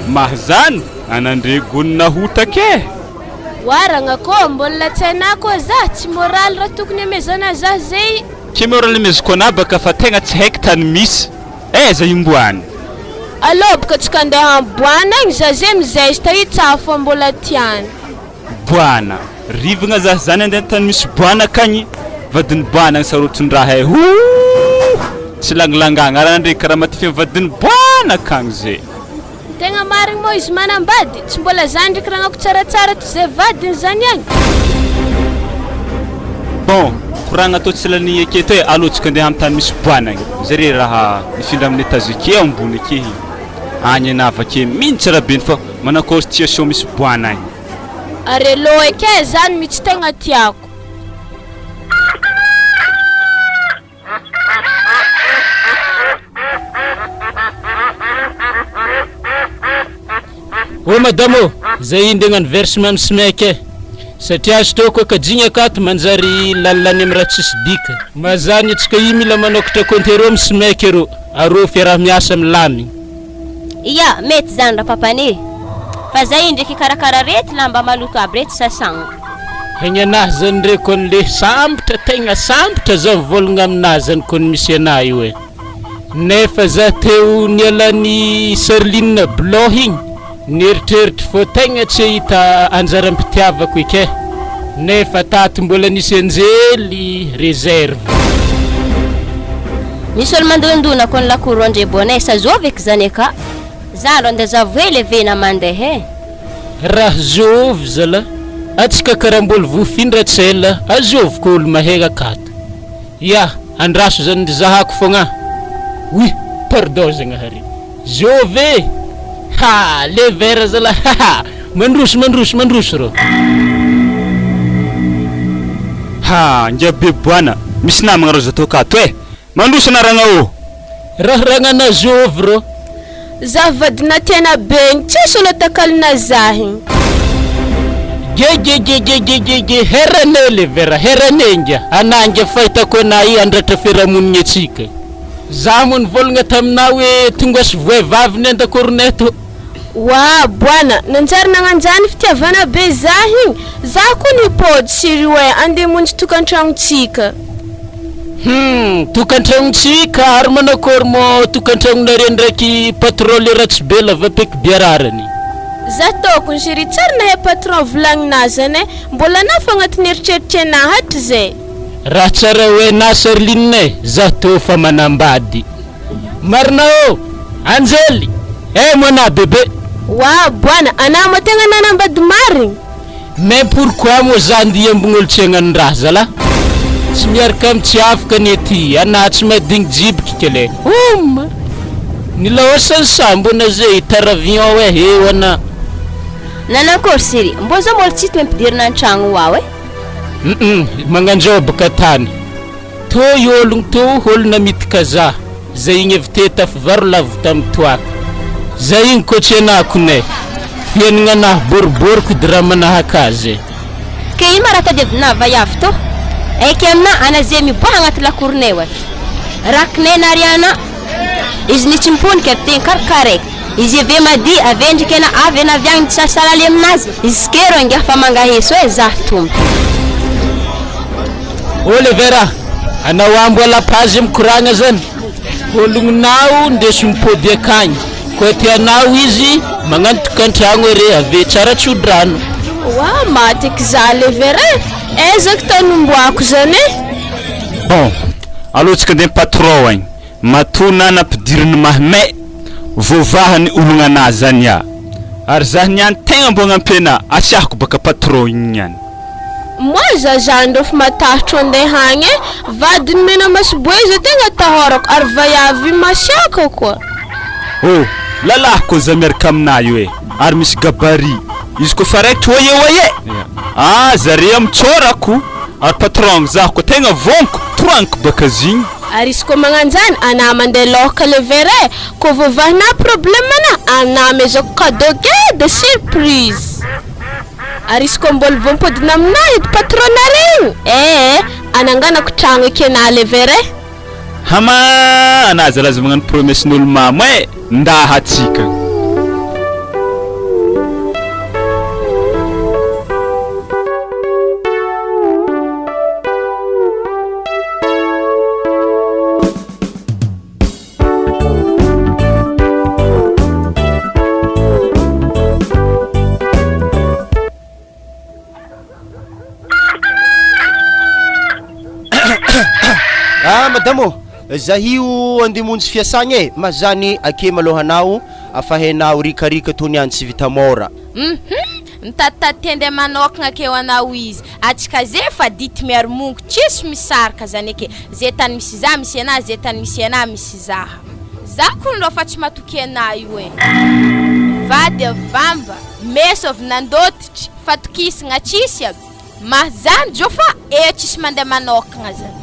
Mahazany anandre gony nahotaka e. Oaragna kô, mbôla tsy hainà kô zah, tsy moraly raha tokony amezana zah zay. Ke moraly amezako anà baka fa tegna tsy haiko tany misy, aiza imboany? Alô boka tsika andeha amboana agny zah zay mizesta io tsa fô mbôla tiany. Boana, rivagna zah zany andeha tany misy boana akagny, vadin'i boana agny sarotin-draha e, houuh! Tsy langilangagna raha ndreky karaha matify vadin'i boana akagny zay. Tegna marigny moa izy manambady? Tsy mbola zandriko ragnako tsaratsara toy zay vadiny zany agny. Bon, koragna atao tsy lanihy aketo e, aleo tsika andeha amin'ny tany misy boana agny, zay re raha nifindra amin'ny étage ake ambony ake igny, agny ana avake mintsy rabeny fa manakôry situation misy boana agny. Ary aleo eke zany mitsy tegna tiako. Ô madame ô, zay iny hagnano versement amin'ny SMEC e, satria azo teo koa kajigny akato manjary lanilany amin'ny raha tsisy dika. Mazàgna antsika io mila manokatra compte arô amin'ny SMEC arô, arô fiaraha-miasa milamigny. Ia, mety zany rapapany e! Fa zay indreky hikarakara rety lamba maloto aby rety sasagna. Hegnanahy zany re kony le sambtra tegna sambtra za mivolagna aminahy zany kony misy anahy io e! Nefa za teo nialan'i Charline Bloch igny nieritreritry fô tegna tsy ahita anjaram-pitiavako eky e! Nefa tato mbola nisy anjely reserve. Misy olo mandondona kony lakoro andre bonnet sa zovy eky zany eka! Za alo andeha zavo hely ave na mandeha e! Raha zovy zala atsika karaha mbol vofindra tsela azovy ko olo mahay akato ya andraso zany zahako fogna oui pardon zagnahary zovy e ha le verre zala haha mandroso mandroso mandroso rô. Ha ngia be boana misy namagna rô zato akato e! Mandroso anaragna ô! Raha ragnana zovy rô. Za vadina tiana be igny tsisy olo takalona za igny. Gegegegegegege herane le vera herane ngia anah ngia fahitako anah io handratra fiarahamonigny atsika. Za moa nivolagna taminah hoe tongasy voay vaviny andakoronay tô. Wa bwana, nanjary nagnanjany fitiavana be zah igny, zah koa nipody sy roe andeha hamonjy tokantragnontsika. Hum, tokantragnontsika ary manakory moa tokantragnonareo ndraiky patron le ratsy be lava peky biararany. Zah tokony chérie tsary nahay patron volagninah zany eh, mbola anah fô agnatin'ny eritreritry anah hatrizay. Raha tsara hoe anah Charline eh, zah tô fa manambady. Marina ô! Anjely! Eh mon bébé! Wa bwana, anah moa tegna nanambady marigny? Mais pourquoi moa za ndia ambogn'olo tsy hagnano raha zalah? Tsy miaraka am tsy afaka anie ty, anah tsy madigny jibiky kele. Humm! Nilaosan'ny sambo ana zay taravion eh eo ana. Nanakôry Siri, mbô zao môlo tsisy mampidirina an-tragno ao eh? Humm, magnanjao baka tany. Tô i ôlogno tô ôlo namitika za, zay igny avy te tafivaro lavo tamy toaka. Zay igny kô tsy anako ne, fiaignananahy boriboriko dy raha manahaka azy e. Ke ino ma raha tadiavinà vaiavy tô? Aiky aminà ana ze miboaha agnaty lakoronay oe. Rakinay nariana, izy nitsimponika avy tegny karokaraiky, izy ave madihy ave ndriky ana avy ana avy agny nisasalaly aminazy, izy ke rô ingahy fa mangaheso e zah tompo. Oliver a! Anao amboa lapazy mikoragna zany, olognonao ndeso mipody akagny, koa tianao izy magnano tokantragno are ave tsara tsodrano. Oa maty eky za Lever e! Aiza ko tany omboako zany e? Bon, aleo tsika andeha patron agny, matoa na nampidiriny mahmay, voavahany olognanah zany ah! Ary zah niany tegna mbô agnampy anah, asiahako baka patron igny niany. Moi za zandry efa matahotro andeha agny e, vadiny mena maso boe zao tegna atahorako ary vaiavy masiaka koa. Oh! Lalahy koa za miaraka aminah io e! Ary misy gabarit! Izy koa fa raikitra oye oye! Ah zare am tsôrako! Ary patron za koa tegna vognoko, toragniko baka zigny! Ary izy koa magnanjany anah mandeha lôka le verre kô voavahinah problème anah anah amezako cadeau geda surprise ary izy koa mbôla voampodina aminah edy patron nare igny ee ananganako tragno ekenah le verre. Hama anah zalaza magnano promesse n'olo mamo eh! Ndaha atsika. Ah madame ô, za io andeha hamonjy fiasagna e, ma zany ake malôha anao afa hainao rikarika tô niany tsy vita môra. Hum mitatitatty andeha manôkagna akeo anao izy, atsika ze fa dity miaro mongo tsisy misaraka zany ake, ze tany misy za misy anah ze tany misy anah misy zaha. Za kony rô fa tsy matoky anah io e. Vady avy vamba, meso avy nandôtitry. Fatokisagna tsisy aby ma zany jo fa eo tsisy mandeha manokagna zany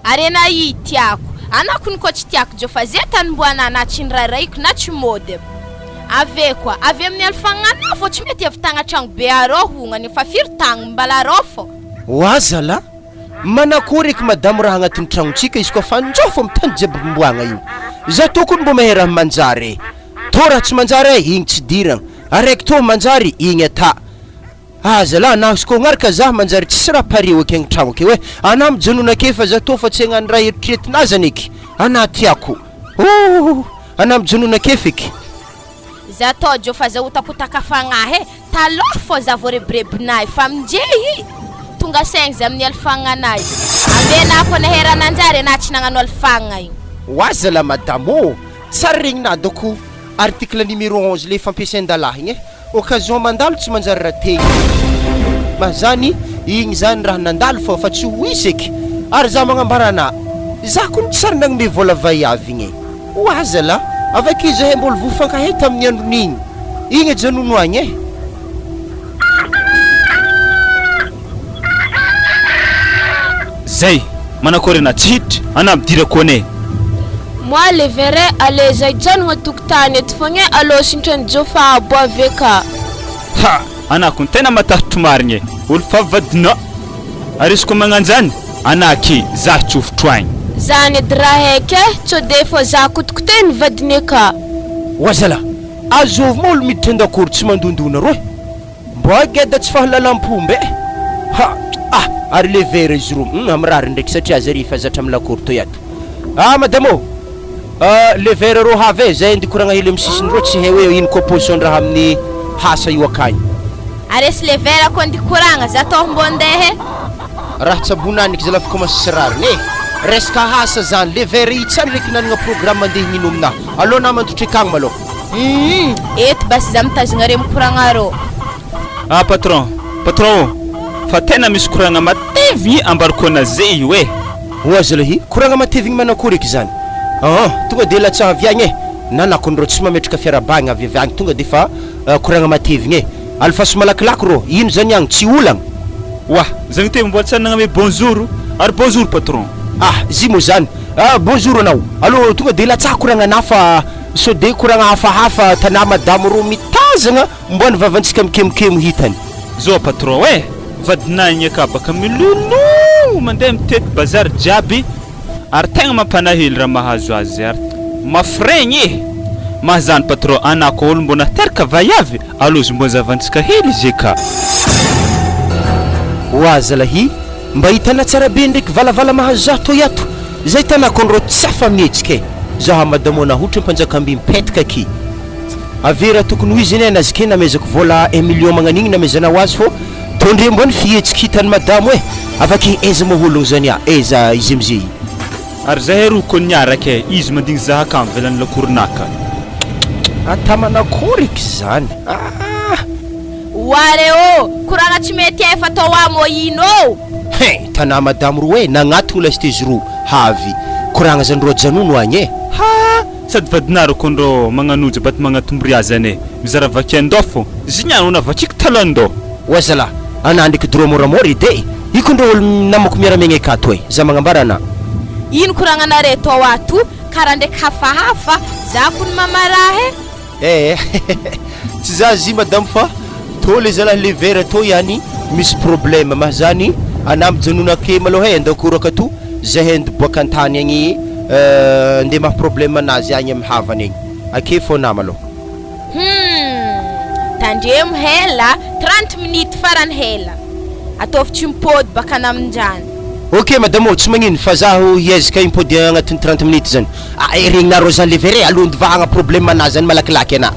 ary anah i tiako anah kony koa tsy tiako jo fa ze tany mbo anah na tsy nirahirahiko na tsy mody aby ave koa avy amin'ny alifagnanah fô tsy mety avy tagna tragno be arô hognany fa firy tagno mbala arô fô. Oa zalah! Manakory eky madamo raha agnatin'ny tragnontsika izy koa fa njao fô mitany jiaby mboagna io. Za tokony mbô mahay raha manjary e. Tô raha tsy manjary e, igny tsy diragna. Araiky tô manjary, igny ata. Ah zalah anah izy koa agnaraka zah manjary tsisy raha pare ho akegny tragno akeo e. Anah mijanona ake fa zah tô fa tsy hagnano raha eritreretinah zany eky. Anah tiako. Ooh anah mijanona ake feky. Za tojo fa za hotakotaka fagnahy e, taloha fô za voarebirebinahy fa amindre i tonga saigny za amin'ny alifagnanahy, avy enah koa nahay raha nanjary enah tsy nagnano alifagna igny. Oa zalah madamo ô! Tsara regny nadoko article numéro 11 le fampiasain-dalahy igny e! Occasion mandalo tsy manjary rater ma zany igny zany raha nandalo fô fa tsy ho hisy eky! Ary za magnambara ana za kony tsy sary nagnome vola vaiavy igny e! Oa zalah! Avake zahay mbôla vofankahay tamin'ny andron'igny igny ajanogno agny e! Zay! Manakory anah tsy hiditra anah midirako ane. Moi le verre allez zay janogna tokotany eto fogna e alou sintrany jofa abo ave ka. Ha! Anah kony tena matahotro marigny e! Olo fa vadinao! Ary izy koa magnanjany anah ke zah tsofotro agny. Zany edy raha eky e, tsô de fô zah kotikotehiny vadiny ka. Oazala! Azovy moa olo miditra an-dakoro tsy mandondona rô e! Mba geda tsy fahalalam-pomba e! Ha! Ah! Ary le vera izy ro hum am rariny ndraiky satria zare efa zatra am lakoro toy ato. Ah madame ô! Ah le vera rô havy e, zay andeha koragna hely am sisiny rô tsy hay hoe ino koa position raha amin'ny hasa io akagny. Aresy le vera ko andeha koragna, za tô mbô ndeha e! Raha tsabona any zalahy fa commence tsy rariny e! Resaka hasa zany, le vera io tsy any reky nanagna programme andeha hino aminah. Aleo nama antotreka agny malôha. Humm eto basy za mitazogna re mikoragna rô. Ah patron, patron ô, fa tena misy koragna matevigny ambarako anaze io e. Oa zalahy, koragna matevigny manakory eky zany? Aa, tonga de latsaha avy agny e, na nakon-drô tsy mametraka fiarahabagna avy avy agny tonga de fa koragna matevigny e. Alefaso malakilaky rô, ino zany agny, tsy olagna? Oa, zagny te mbola tsy nagname bonjour, ary bonjour patron. Ah, zy moa zany, ah bonjour anao, alô tonga de latsaha koragnanà fa Sao de koragna hafahafa tanà madamo ro mitazagna mboa ny vavantsika mikemokemo hitany. Zao patron eh! Vadinà igny aka baka miloloha mandeha mitety bazary jiaby ary tegna mampanahelo raha mahazo azy ary mafiregny eh! Mahazany patron anà koa olo mbô nateraka vaiavy alôzy mbô zavantsika hely izy eka. Oa zalahy Mba hitana tsara be ndreky valavala mahazo zah toy ato zay tanako anreo tsy afa mihetsika e! Zaha madamona hotry mpanjakamby mipetaka aky ave raha tokony ho izy anie anazike namezako vola un million magnanigny namezanao azy fô tondre mbo ny fihetsiky hitany madamo e! Avake aiza moa hologno zany a aiza izy amizey i. Ary zahay roa ko niaraka e, izy mandigny zaha ka avelany lakoronaka. Ata manakory eky zany ah! Oare ô! Koragna tsy mety efa atao amo ino ô! Hein! Tanà madamo roa e, nagnatogno lasite izy roa havy koragna zany roa ajanogno agny e! Ha! Sady vadinareo ko ndrô magnanoja baty magnatombria zany e! Mizara vakian-dô fô! Zigny ano navakiko talan-dô! Oa zalah! Anà ndraiky droit moramora edy e! Iko ndrô olo namako miara-miaigna akato e! Za magnambara anà. Ino koragnanare tô ato kara ndraiky hafahafa za kony mamaraha e. Eh tsy za zy madame fa tô le zalahy le vert tô ihany misy problème ma zany anah mijanona ake malôha e andakoro akato zahay ande boaka antany agny nde maha problème anazy agny amy havany agny ake fô anah malôha. Humm tandremo hela 30 minutes farany hela ataovy tsy mipody baka namindrany. Ok madame ô tsy magnino fa zaho hiezaka himpody agnatin'ny 30 minutes zany. Ah eh regninareo zany le verre aloha ndivahagna problème anah zany malakilaky anah.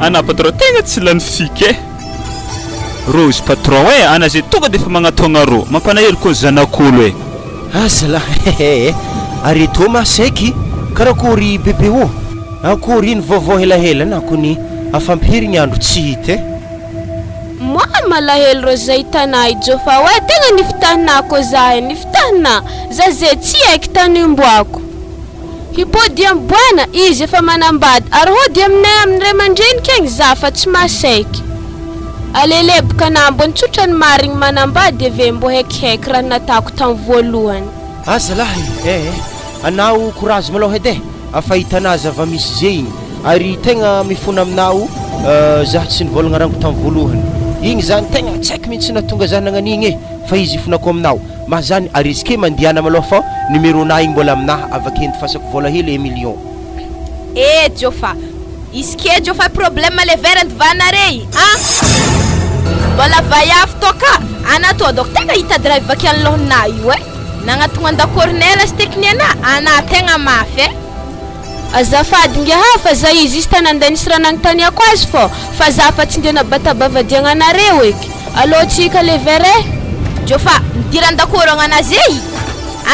Anah patron tegna tsy lany fika eh. Rose patron eh ana zay tonga defa magnatogna rô mampanahelo koa zanak'olo eh. Ah zalah eh ary tô ma saiky karakory bebe ô akory ino vaovao helahela na kony afampiry ny andro tsy hita eh. Moi malahelo rô zay tanà i Jofa oe tegna nifitahinà kô za e nifitahinà za ze tsy aiky tany omboako. Hipody am boana izy efa manambady ary hody aminay aminy ray aman-dreniky agny za fa tsy masaiky. Aleleboka anà mbô nitsotra ny marigny manambady eve mbô hekihaiky raha natako tam voalohany. Ah zalahy eh eh anao courage malôha edy eh afa hitanà zava-misy zegny ary tegna mifona aminao zah tsy nivôlagna rango tam voalohany igny zany tegna tsy haiko mintsy nahatonga zah nagnan'igny eh fa izy ifonako aminao ma zany a risque mandiana malôha fa numéro nah igny mbola aminah avake andifasako vôla hely un million. Eh Jofa, izy ke Jofa problème le verre ndvanare i an! Mbola vaiavy tô ka, ana tô dôko tegna hitady raha hivaky an'ny lôhonà io eh! Nagnatogna an-dakôronay lastekiny anà, anà tegna mafy eh! Azafady ngiahy fa za izy izy ta nandeha nisy raha nagnontaniako azy fô fa za fa tsy ndeha nabatabavadiagna anareo eky. Alô tsika le verre. Jofa, midira an-dakôro agnana zey!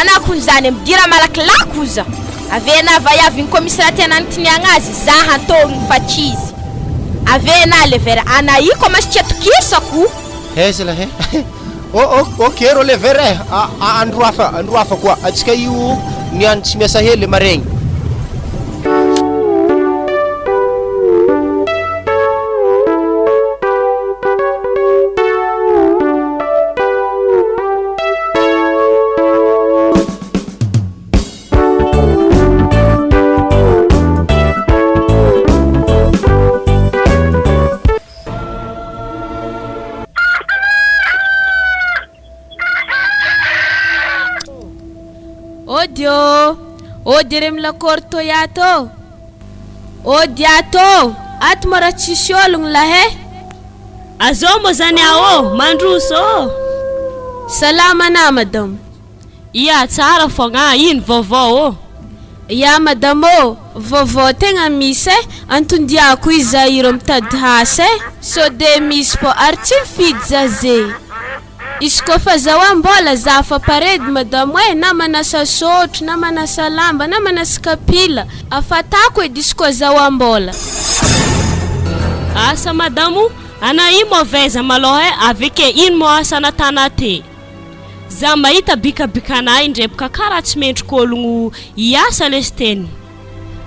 Anà kony zany e, midira malakilaky oza! Ave anà vaiavy igny koa misy raha tiana anontiniagna azy, za hantôgniny fa tsy izy. Ave anà le verre, anà io koa masy tsy atokisako! He zalahy he! Oh oh ok rô le verre eh! Andro hafa andro hafa koa antsika io niany tsy miasa hely maregny. Ody ô! Ody ery amin'ny lakoro toy ato ô! Ody ato ô! Ato moa raha tsisy ologno lahy e! Azao moa zany aho ô! Mandroso ô! Salama anà madama. Ia, tsara fogna, ino vaovao ô? Ia madama ô, vaovao tegna misy e, antondiako izy za ireo mitady asa e, sao de misy fô ary tsy mifidy za ze. Izy koa fa zahoam-bola za fa paredy madamo e, na manasa sotro, na manasa lamba, na manasa kapila, afatako edy izy koa zahoam-bola. Asa madamo, ana io mauvaise malôha e, avy ake ino moa asa natana te? Za mahita bikabikana indreboka karaha tsy mendrik'ologno hiasa lesy teny.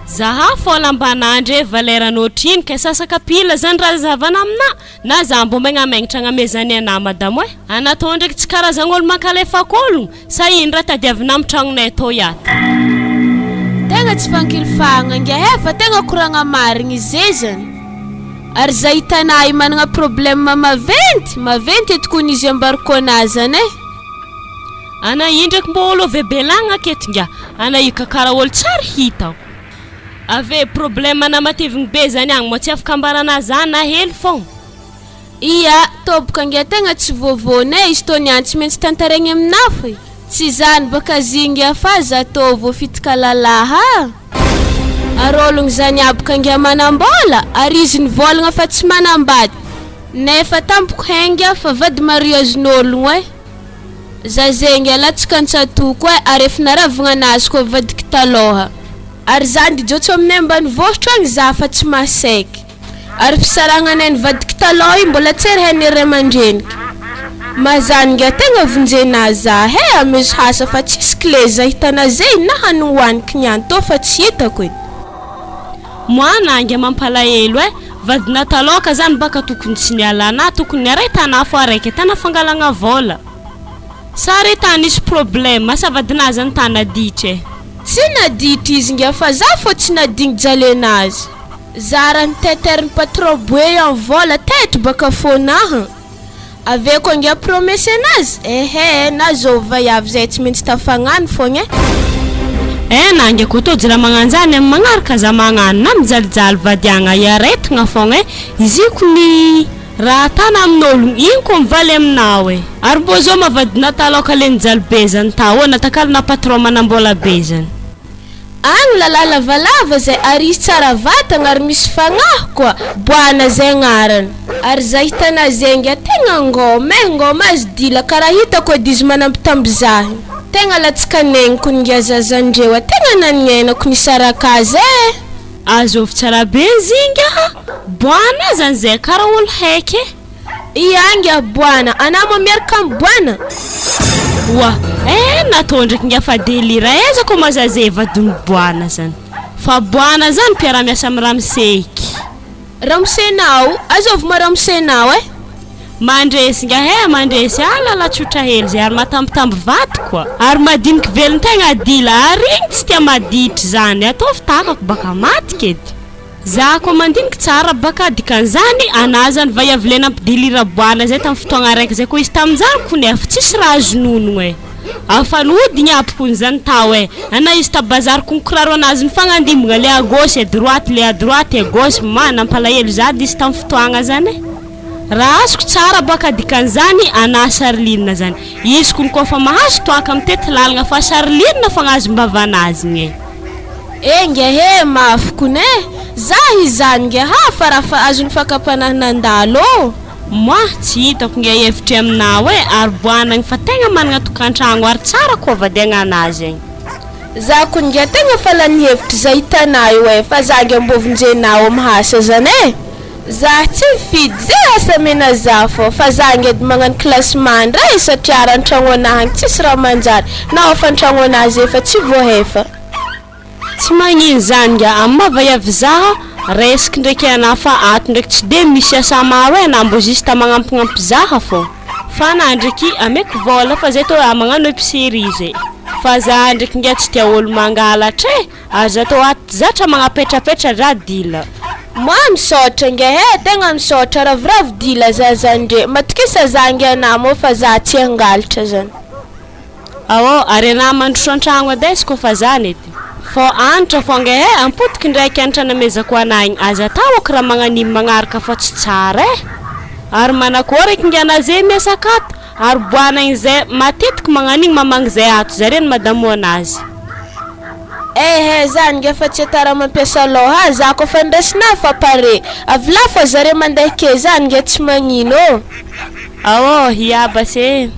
Zaha fô lambanandre valeur an'otrino ke sasakapila zany raha zavana amina na za mbô megnamengnatra agnamezany ana madamo e. Ana tô ndraiky tsy karazan'olo mankalefak'ologno sa ino raha tadiavina amy tragnonay tô iato. Tegna tsy fankilifahagna ngiahy e fa tegna koragna marigny zezany. Ary za hitanà io managna problème maventy maventy eto kony izy ambarako anà zany e. Ana io ndraiky mbô olo avy Belagna aketo ngiahy, ana io ka karaha olo tsary hitako. Ave problème ana matevigny be zany agny moa tsy afaka ambarana za na hely fôgna. Ia, tôboka ngiahy tegna tsy voavôna e, izy tô niany tsy maintsy tantaraigny aminà fô e. Tsy zany baka zy ngiahy fa za tô voafitika lalahy a. Ary ôlogno zany aby ka ngiahy manam-bôla ary izy nivôlagna fa tsy manambady nefa tampoko hainga fa vady mariazin'ôlogno e. Za zegny latsaka an-tsatoko e ary efa naravagna anazy koa vadiky talôha. Ary za ndijotso aminay ambanivohitra agny za fa tsy masaiky. Ary fisaragnanay nivadiky talôha io mbola tsy ary hain'ny ray aman-dreniky. Mazany ngiahy tegna vonjena za he amezo hasa fa tsisy clé za hitana zay na hanigny hoaniky niany tô fa tsy hitako edy. Moana ngiahy mampalahelo e, vadina talôha zany baka tokony tsy nialana, tokony niaray tanà fô araiky tana fangalagna vôla. Sa re ta nisy problème sa vadinà zany ta naditra e? Tsy naditra izy ngia fa za fô tsy nadigny jalenazy. Za raha niteteriny patron boe am vola taitry baka fônaha. Avy eo koa ngia promesse anazy ehe na zôvy vaiavy zay tsy maintsy tafagnano fogna e. Eh nangy ko tojo raha magnanjany am magnaraka za magnano na mijalijaly vadiagna iaretigna fogna eh izy io ko ny raha atana amin'ologno igny ko mivaly aminao eh ary mbô zao ma vadinao taloka le nijaly be zany tao natakalona patron manambola be zany. Agny lalahy lavalava zay ary izy tsara vatagna ary misy fagnahy koa, Boana zay agnarany. Ary za hitana zay ngia tegna ngôma eh, ngôma azy dila karaha hitako edy izy manambitamby zahy. Tegna latsaka negniko ngia zazandreo a, tegna nanignenako nisaraka azy eh. Azovy tsara be zinga a! Boana zany zay kara olo haiky e! Ia ngia Boana, anah moa miaraka am Boana? Oa eh natao ndraiky ngia fa delira aiza ko ma za zay vadin'i Boana zany fa Boana zany mpiara miasa am ramose eky. Ramosenao? Azovy ma ramosenao eh? Mandresy nga eh mandresy ah lala tsotra hely zay ary matambitamby vato koa ary madiniky velon-tegna dila ary igny tsy tia maditry zany ataovy takako baka maty kedy. Za koa mandiniky tsara baka dikan'izany anah zany vaiavy le nampidilira boana zay tam fotoagna raiky zay koa izy tamin'izany kony efa tsisy raha azo nonogno e afa nohodigny aby kony zany tao e anah izy ta bazary kony kiraro anazy nifagnandimbigna le à gauche à droite le à droite à gauche ma nampalahelo za diso tam fotoagna zany e raha azoko tsara baka dikan'izany anah Charline zany izy kony koa fa mahazo toaka mitety lalagna fa Charline fogna azom-bavanazy igny e. Enga he mafy kony eh! Za izany nge hafa raha fa azon'ny fakam-panahy nandalo ô! Moi, tsy hitako nge hevitry aminao e, ary boanagny fa tegna managna tokantragno ary tsara koa vadiagna anazy egny. Za kony nge tegna fa lany hevitry za hitanà io eh, fa za nge mbô vonjenao am asa zany eh! Za tsy mifidy ze asa amena za fô fa za nge edy magnano classement ndray satria raha antragno anah agny tsisy raha manjary na hofan-tragno anah ze efa tsy voahefa. Tsy magnino zany nga am maha vaiavy zaha resk ndraiky anah fa ato ndraiky tsy de misy asa maro e anah mbô juste magnampignampy zaha fô fa anah ndraiky ameko vôla fa zay tô magnano epicerie zay fa za ndraiky nga tsy tia ôlo mangalatra e ary za tô ato zatra magnapetrapetra raha dila. Moi misaotra nge he tegna misaotra ravoravo dila za zany ndre matokisa za nge anah mô fa za tsy hangalatra zany. Aô, ary anah mandroso antragno edy aiza koa fa zany edy. Fô antra fô nge eh, ampotiky ndraiky antra namezako anah igny, aza atao aky raha magnan'igny magnaraka fô tsy tsara eh. Ary manakôry eky nge anah zay miasa akato, ary boana igny zay matetiky magnan'igny mamangy zay ato zare ny madamo anazy. Ehe zany nge fa tsy atara mampiasa lôha za koa fa ndraisinah fa pare, avy la fô zare mandeha ke zany nge tsy magnino ô. Aô, hiaba se.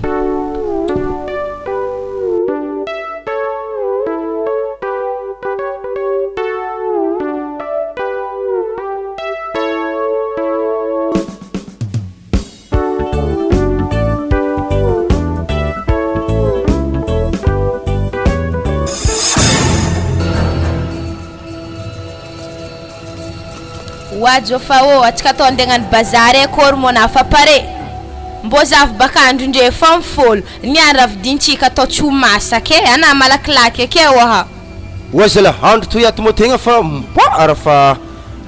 Oa Jôfa ô, antsika atao andeha hagnano bazary e, kôry moa na fa pare? Mbô zavo baka andro ndre efa mifôlo, niany raha vidintsika atao tsy ho masaka e, anà malakilaky ake oa. Oa zalah, andro toy ato moa tegna fa mba ara fa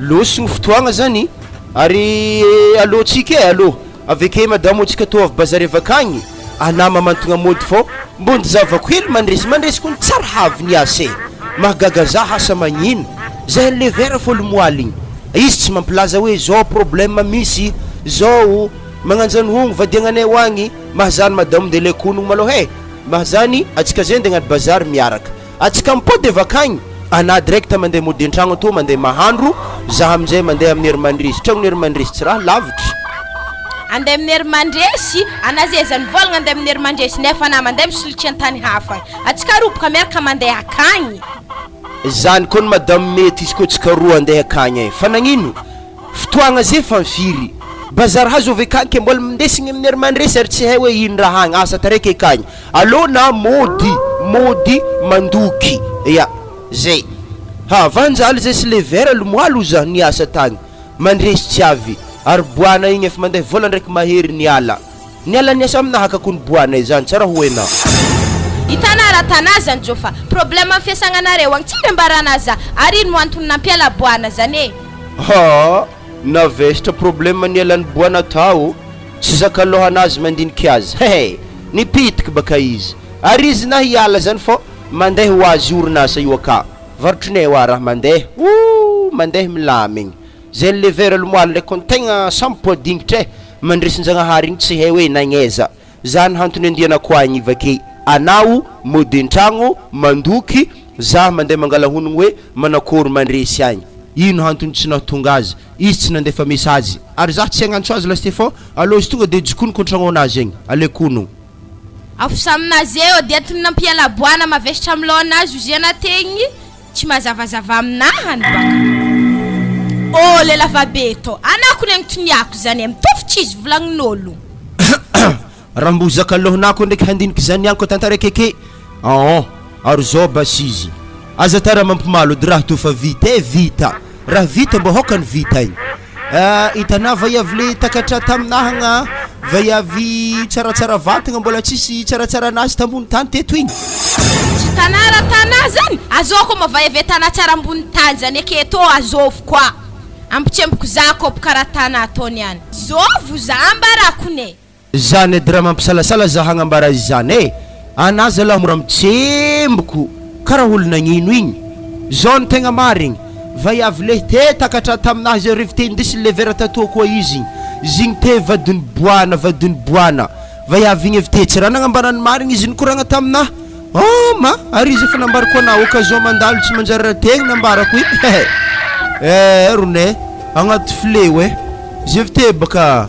lôsogno fotoagna zany ary alô tsika e, alô avy ake madamo antsika tô avy bazary avy akagny, anà mamantogna mody fô mbô ndizavako hely mandresy, mandresy kony tsary havy niasa e, mahagaga zah asa magnino, zah levera fô lomoaligny, izy tsy mampilaza hoe zao problème misy, zao magnanjany hogno vadiagnanay ho agny, mahazany madamo nde leko honogno malôha e, mahazany antsika zay nde agnano bazary miaraka. Atsika mipody avy akagny, anah direct mandeha mody antragno atoa mandeha mahandro, zah amizay mandeha amin'ny hery mandresy, tragnon'i hery mandresy tsy raha lavitry. Andeha amin'ny hery mandresy, anah zay aza nivôlagna andeha amin'ny hery mandresy nefa anah mandeha misolotry antany hafa agny, atsika roa boka miaraka mandeha akagny. Zany koa ny madame mety izy koa tsika roa andeha akagny e, fa nagnino? Fotoagna zay fa firy? Bazary hazo avy akagny ke mbola mindesigny amin'ny hery mandresy ary tsy hay hoe ino raha agny, asa taraiky akagny. Aleo na mody mody mandoky ya zay. Ha vanjaly zay sy le verre lomoaly oza niasa tagny mandresy tsy avy ary boana igny efa mandeha vola ndraiky mahery niala. Niala niasa aminaha ka kony boanay zany tsara ho enao. Hitanà raha tanà zany Jofa, problème am fiasagnanareo agny tsy ambarana za, ary ino mo antony nampiala boana zany e? Haa, navesatra problème nialan'i boana tao, tsy zaka lohanazy mandiniky azy, hehe, nipitiky baka izy, ary izy na hiala zany fô mandeha ho azy orinasa io aka, varotrinay oa raha mandeha, ooh mandeha milamigny. Zay ny lever lomoaly ndraiky kony tegna samy poa dingitra eh, mandresin-jagnahary igny tsy hay hoe nagnaiza, zany hantony andianako agny vake anao mody an-tragno mandoky, zah mandeha mangala honogno hoe manakôry mandresy agny, ino hantony tsy nahatonga azy, izy tsy nandefa message ary zah tsy hagnantso azy lasite fô alô izy tonga de jokoniko an-tragnon'azy agny, aleko honogno. Afosa aminazy eo dia antony nampiala boana mavesatra amy lôhanazy oziana tegny. Tsy mazavazava aminahany baka. Oh le lavabe tô anako ny agntoniako zany e mitovy tsizy volagnin'olo. Raha mbo zaka lohanako ndraiky handiniky zany ihany ko tantara akeke aon ary zao basy izy aza tara mampimalo edy raha toa fa vita e vita raha vita mbo hokany vita igny ah hitanà vaiavy le takatra taminahagna vaiavy tsaratsara vatagna mbola tsisy tsaratsara anazy tambony tany teto igny. Tsy tanà raha tanà zany, azoko ma vaiavy tanà tsara ambony tany zany aketo azovy koa ampitsemboko za kôpy karaha tanà ataony any zôvo za ambarako ne. Zany edy raha mampisalasala za hagnambara izany e! Anah zalah mora mitsemboko karaha olo nagnino igny. Zao no tegna marigny, vaiavy lehy te takatra taminah zay revy te indesiny le vera tatoa koa izy igny, zigny te vadiny boana vadiny boana, vaiavy igny avy te tsy raha nagnambara ny marigny izy nikoragna taminah, oh ma! Ary izy efa nambarako anah occasion mandalo tsy manjary raha tegna nambarako igny hehe eh rone agnaty fileo eh, zay avy te baka.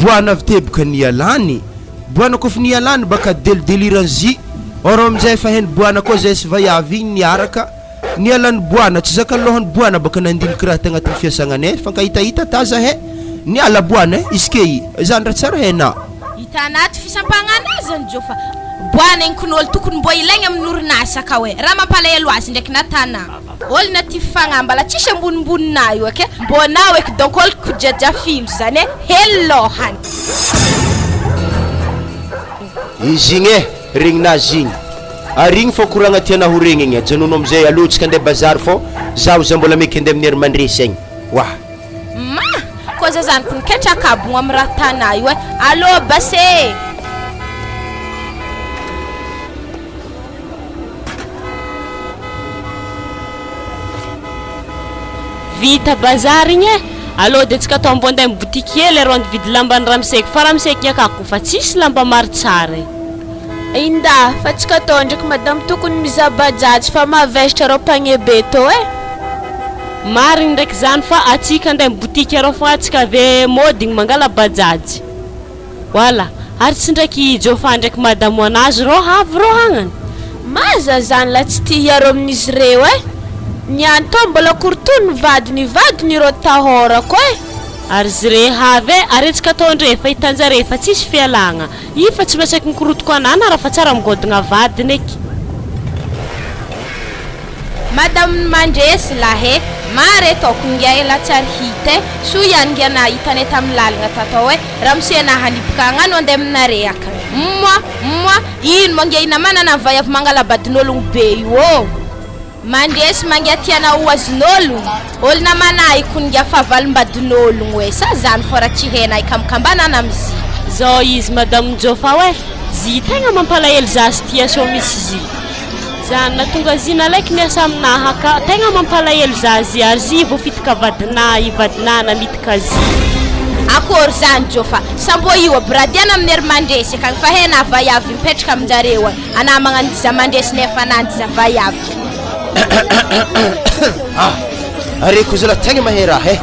Boana avy teboka nialany, boana kôfa nialany baka delidelirany zy, or amizay efa hainy boana koa zay sy vaiavy igny niaraka, nialany boana, tsy zakany lôhany boana baka nandiniky raha tagnatin'ny fiasagnanay, nifankahitahita ta zahay, niala boana eh, izy ke i, zany raha tsara hainà. Hita anaty fisampagnana zany Joe fa boana igny kony olo tokony mbô ilaigny amin'ny orinasa ka oe raha mampalahelo azy ndraiky na tanà. Olona tia fagnahy mbala tsisy ambonimboninah io eky mbô nao eky donc olo kojaja filo zany e hely lôhany. Izy igny e, regninazy igny. Ary igny fô koragna tianà ho regnigny, ajanòno amizay aleo tsika andeha bazary fô zaho za mbola meky andeha amin'ny hery mandresy agny. Wah! Ma! Koa za zany kony ketraka abogno am raha tanà io e! Allô basy e! Vita bazary igny e! Alô de tsika atao ambony andeha boutique hely arô andividy lamban'i ramoseko fa ramoseko igny akako fa tsisy lamba maro tsara e. Indah fa tsika atao ndraiky madame tokony mizaha bajaj fa mavesatra rô panier be tô e. Marigny ndraiky zany fa atsika andeha boutique arô fa atsika ave mody igny mangala bajaj. Voilà! Ary tsy ndraiky i Jofa ndraiky madamo anazy rô havy rô hagnany? Maza zany la tsy tia hiaro amin'izy ireo eh! Ny any tô mbola korotony ny vadiny vadiny ireo tahorako eh! Ary zre havy eh! Ary antsika tô ndre efa hitanjare efa tsisy fialagna! I fa tsy masaky mikorotoko anah na raha fa tsara migodogna vadiny eky! Madame mandresy lah eh! Mare toko ngia ela tsy ary hita eh! Soa ihany ngia nahita anay tamin'ny lalagna tatao eh! Ramose nahanipika agnano andeha aminare akany. Moa! Moa! Ino moa ngia inamanana ny vaiavy mangalabadin'ologno be io ô! Mandresy mangia tiana ho azon'ologno, olona manahy kony ngia fahavalombadin'ologno e! Sa zany fô raha tsy hena ikamkambanana am'zy. Zao izy madame Jofa oe, zy tegna mampalahelo za situation misy zy. Zany natonga zy nalaiky niasa aminaha ka tegna mampalahelo za zy ary zy voafitika vadinah i vadinah namitika zy. Akory zany Jofa, sambo io aby raha diana amin'ny hery mandresy akagny fa hena vaiavy mipetraka aminjareo agny, anah magnano diza mandresy nefa anah diza vaiavy. Ah! Reko zalah tegna mahay raha eh!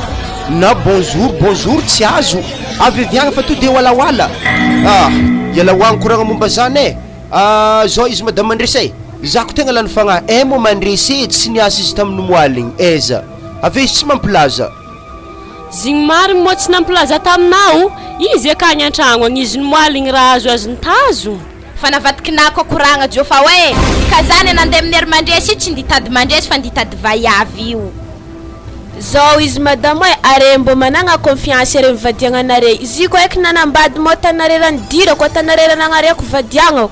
Na bonjour bonjour tsy azo, avy avy agny fa to de walawala. Ah! Ialahy hoagny koragna momba zany eh! Ah zao izy madame mandresy e! Za ko tegna lany fagnahy eh moa mandresy e tsy niasa izy tamin'ny moaly igny aiza avy eo izy tsy mampilaza. Zigny marigny moa tsy nampilaza taminao, izy akagny antragno agny izy nomoaly igny raha azo azony tazo. Fa navadikinà koa koragna Joe fa hoe ka zany nandeha amin'ny hery mandresy io tsy nditady mandresy fa nditady vaiavy io. Zao izy madamo e, are mbô managna confiance are mivadiagna anare, izy ko eky nanambady mô tanare raha nidirako atanare raha nagnariako vadiagnako.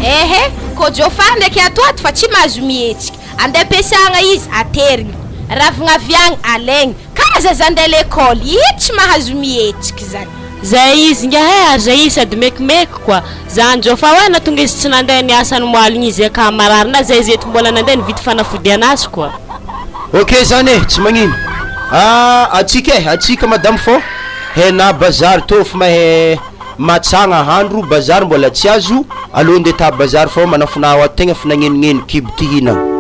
Ehe, kô Jôfar ndraiky ato ato fa tsy mahazo mihetsiky, andeha ampiasagna izy aterigny, ravigna avy agny alaigny, kara zaza andeha lekôly, io tsy mahazo mihetsiky zany. Zay izy ingahy e, ary zay izy sady mekimeky koa. Zany Jôfa hoe na tonga izy tsy nandeha niasa ny moaligny izy aka marary na zay izy eto mbola nandeha nividy fanafody anazy koa. Ok zany e, tsy magnino. Ah, atsika e, atsika madame fô hena bazary tô fa mahay matsagna ahandro, bazary mbola tsy azo, aleo ndeha ta bazary fô manafona aho ato tegna fa nagnenogneno kibo ty hinagna.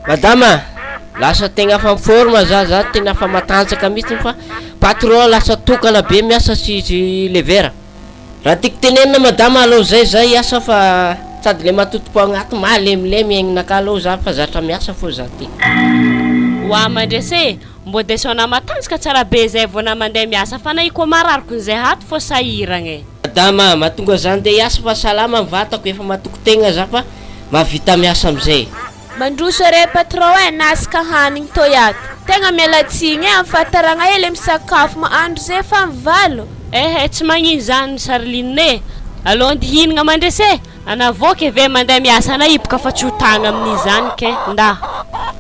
Madama a! Lasa tegna efa en forme za, za tena efa matanjaka mihitsy fa patron lasa tokana be miasa sy izy levera. Raha tiako tenenina madama aleo zay za hiasa fa sady le matotopo agnaty malemilemy aignanakahy aleo za fa zatra miasa fô za ty. Wa mandresy e! Mbô desona matanjaka tsara be zay vao na mandeha miasa fa na i koa marary kony zay ato fô sahiragna e. Madama, mahatonga za ndeha hiasa fa salama ny vatako, efa matoky tegna za fa mahavita miasa amizay. Mandroso re patron eh, nasaka hanigny tô iato. Tegna miala tsigny eh, am fahataragna hely am sakafo ma andro zay efa mivalo. Ehe tsy magnino zany Charline e! Aleo andy hihinagna mandresy e! Ana voky ve mandeha miasa ana hiboka fa tsy ho tagna amin'izany ke! Nda.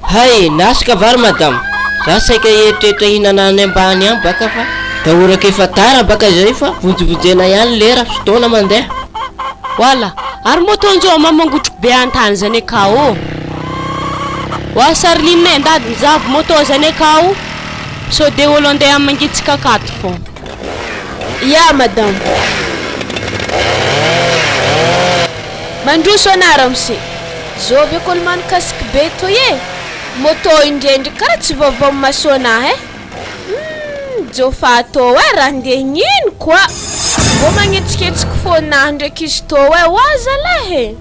Hay, nasaka va ry madama? Za saika hieritreritra hihinana any ambany any baka fa dahoraka efa tara baka izay fa vonjivonjena ihany lera, fotoana mandeha. Wala, ary moto njô ma mangotroko be antany zany akao ô! Wa Charline e, ndady mijavo moto zany akao sao de olo andeha mangitsika akato fô. Ya madame. Mandroso ana ramose. Zovy ako olo manikasiky be toy e! Moto indrendriky kara tsy vaovao am maso anah e! Humm jôfa atô e raha ndeha hignino koa! Mbô magnetsiketsika fônah ndraiky izy tô e! Oa zalahy e!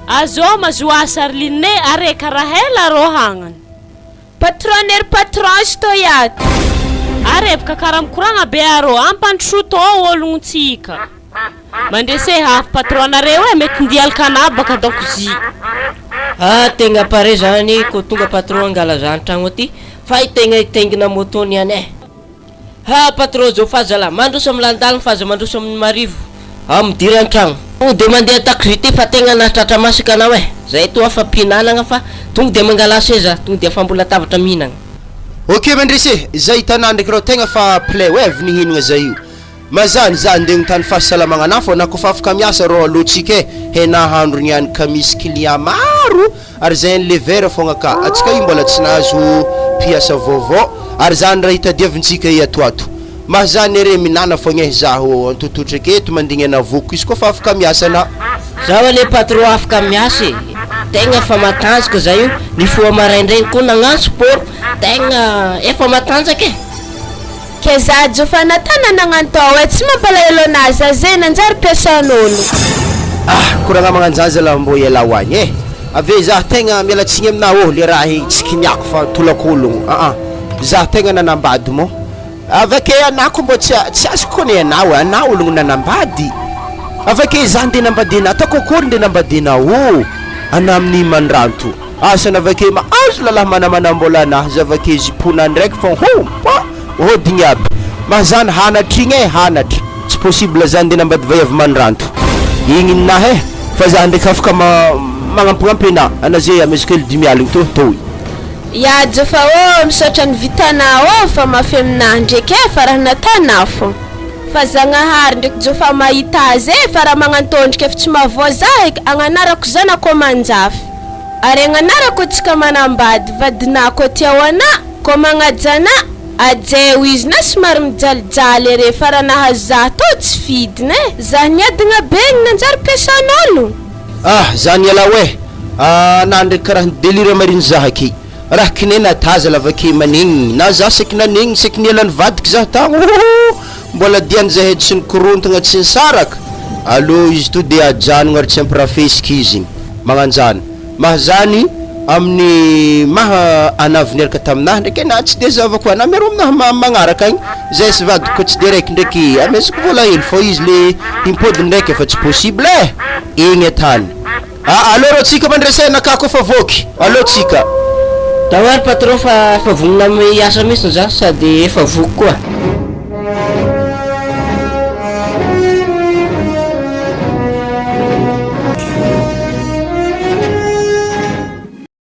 Azô mazoa Charline are karaha ela rô hagnany. Patron ry patron izy tô iato. Are bka kara mikoragna be arô ampandrosoa tô ologno tsika. Mandrese afo patron nareo e mety ndia alkanà baka dakozia. Ah tegna pare zany ko tonga patron angala za antragno aty fa i tegna hitaingina moto niany eh. Ha patron zao fa zalah mandroso am landalina fa aza mandroso aminy marivo ao midira antragno. Tonga de mandeha taxi ty fa tegna nahatratra masaka anao eh zay toa afa pihinanagna fa tonga de mangala seza tonga de afa ambola lavatra mihinagna. Ok mandresy e, zay hitanà ndraiky rô tegna fa play oe avy nihinagna zay io. Mazany za ndeha notany fahasalamagna anah fô na kofa afaka miasa rô alôtsika e, hena ahandro niany ka misy client maro ary zay any lever fogna ka, atsika io mbola tsy nahazo mpiasa vaovao ary zany raha hitadiavintsika i ato ato. Mahazany ere minana fogna eh zaho antototra aketo mandigny anah vokiko izy kofa afaka miasa anah. Zaho anie patron afaka miasa e, tegna efa matanjaka za io, nifoha maraindraigny koa nagnano sport, tegna efa matanjaka e. Ke za jofa natana nagnano tao e tsy mampalahelo anah za zay nanjary mpiasan'olo. Ah koragna magnanjany zalah mbô ialahy ho agny eh! Ave zah tegna miala tsigny aminah ô le raha igny tsy kiniako fa tolak'ologno aa zah tegna nanambady mô avake anah ko mbô tsy tsy azoko kony anah oe anah ologno nanambady avake zah nde nambadianah ataoko akory nde nambadianah ô anah amin'ny mandranto Asa navake mahazo lalahy manamanambola anah zavake zipona ndraiky fô hoo pa hodigny aby mahazany hanatra igny eh hanatra tsy possible zany nde nambady vaiavy mandranto igny ninah eh fa zah ndraiky afaka ma magnampignampy anah ana ze amezako hely dimy aligny tô toy. Ya Jofa ô misaotra ny vitanah ô fa mafy aminah ndreky eh fa raha natanah fô fa Zagnahary ndreky Jofa mahita azy eh fa raha magnantôndriky efa tsy mahavoa zah eky agnanarako zanako amanjafy. Ary agnanarako antsika manambady vadinà ko tia ho anà, ko magnaja anà, ajeo izy na somary mijalijaly are fa raha nahazo zah tô tsy fidiny eh! Zah niadagna be igny nanjary mpiasan'olo. Ah zany ialahy oe ah na ndraiky karaha ny delire mariny zah aky raha kinena taza lava ke manegniny na zah saiky nanegniny saiky niala ny vadiky zah tagny ooh mbola diany zahay tsy nikorontagna tsy nisaraka aleo izy to de ajanogno ary tsy ampirafesika izy. Magnanjany. Mahazany amin'ny maha anavy niaraka taminahy ndraiky anah tsy de zava koa anah miaro aminahy ma magnaraka agny zay sy vadiko koa tsy de raiky ndraiky amezako vola hely fô izy le himpody ndraiky efa tsy possible eh! Egny atany. Aa aleo rô tsika mandresy anakahy koa fa voky aleo tsika. Tao ary patron fa efa vonona amin'ny hiasa mihitsy za sady efa voky koa.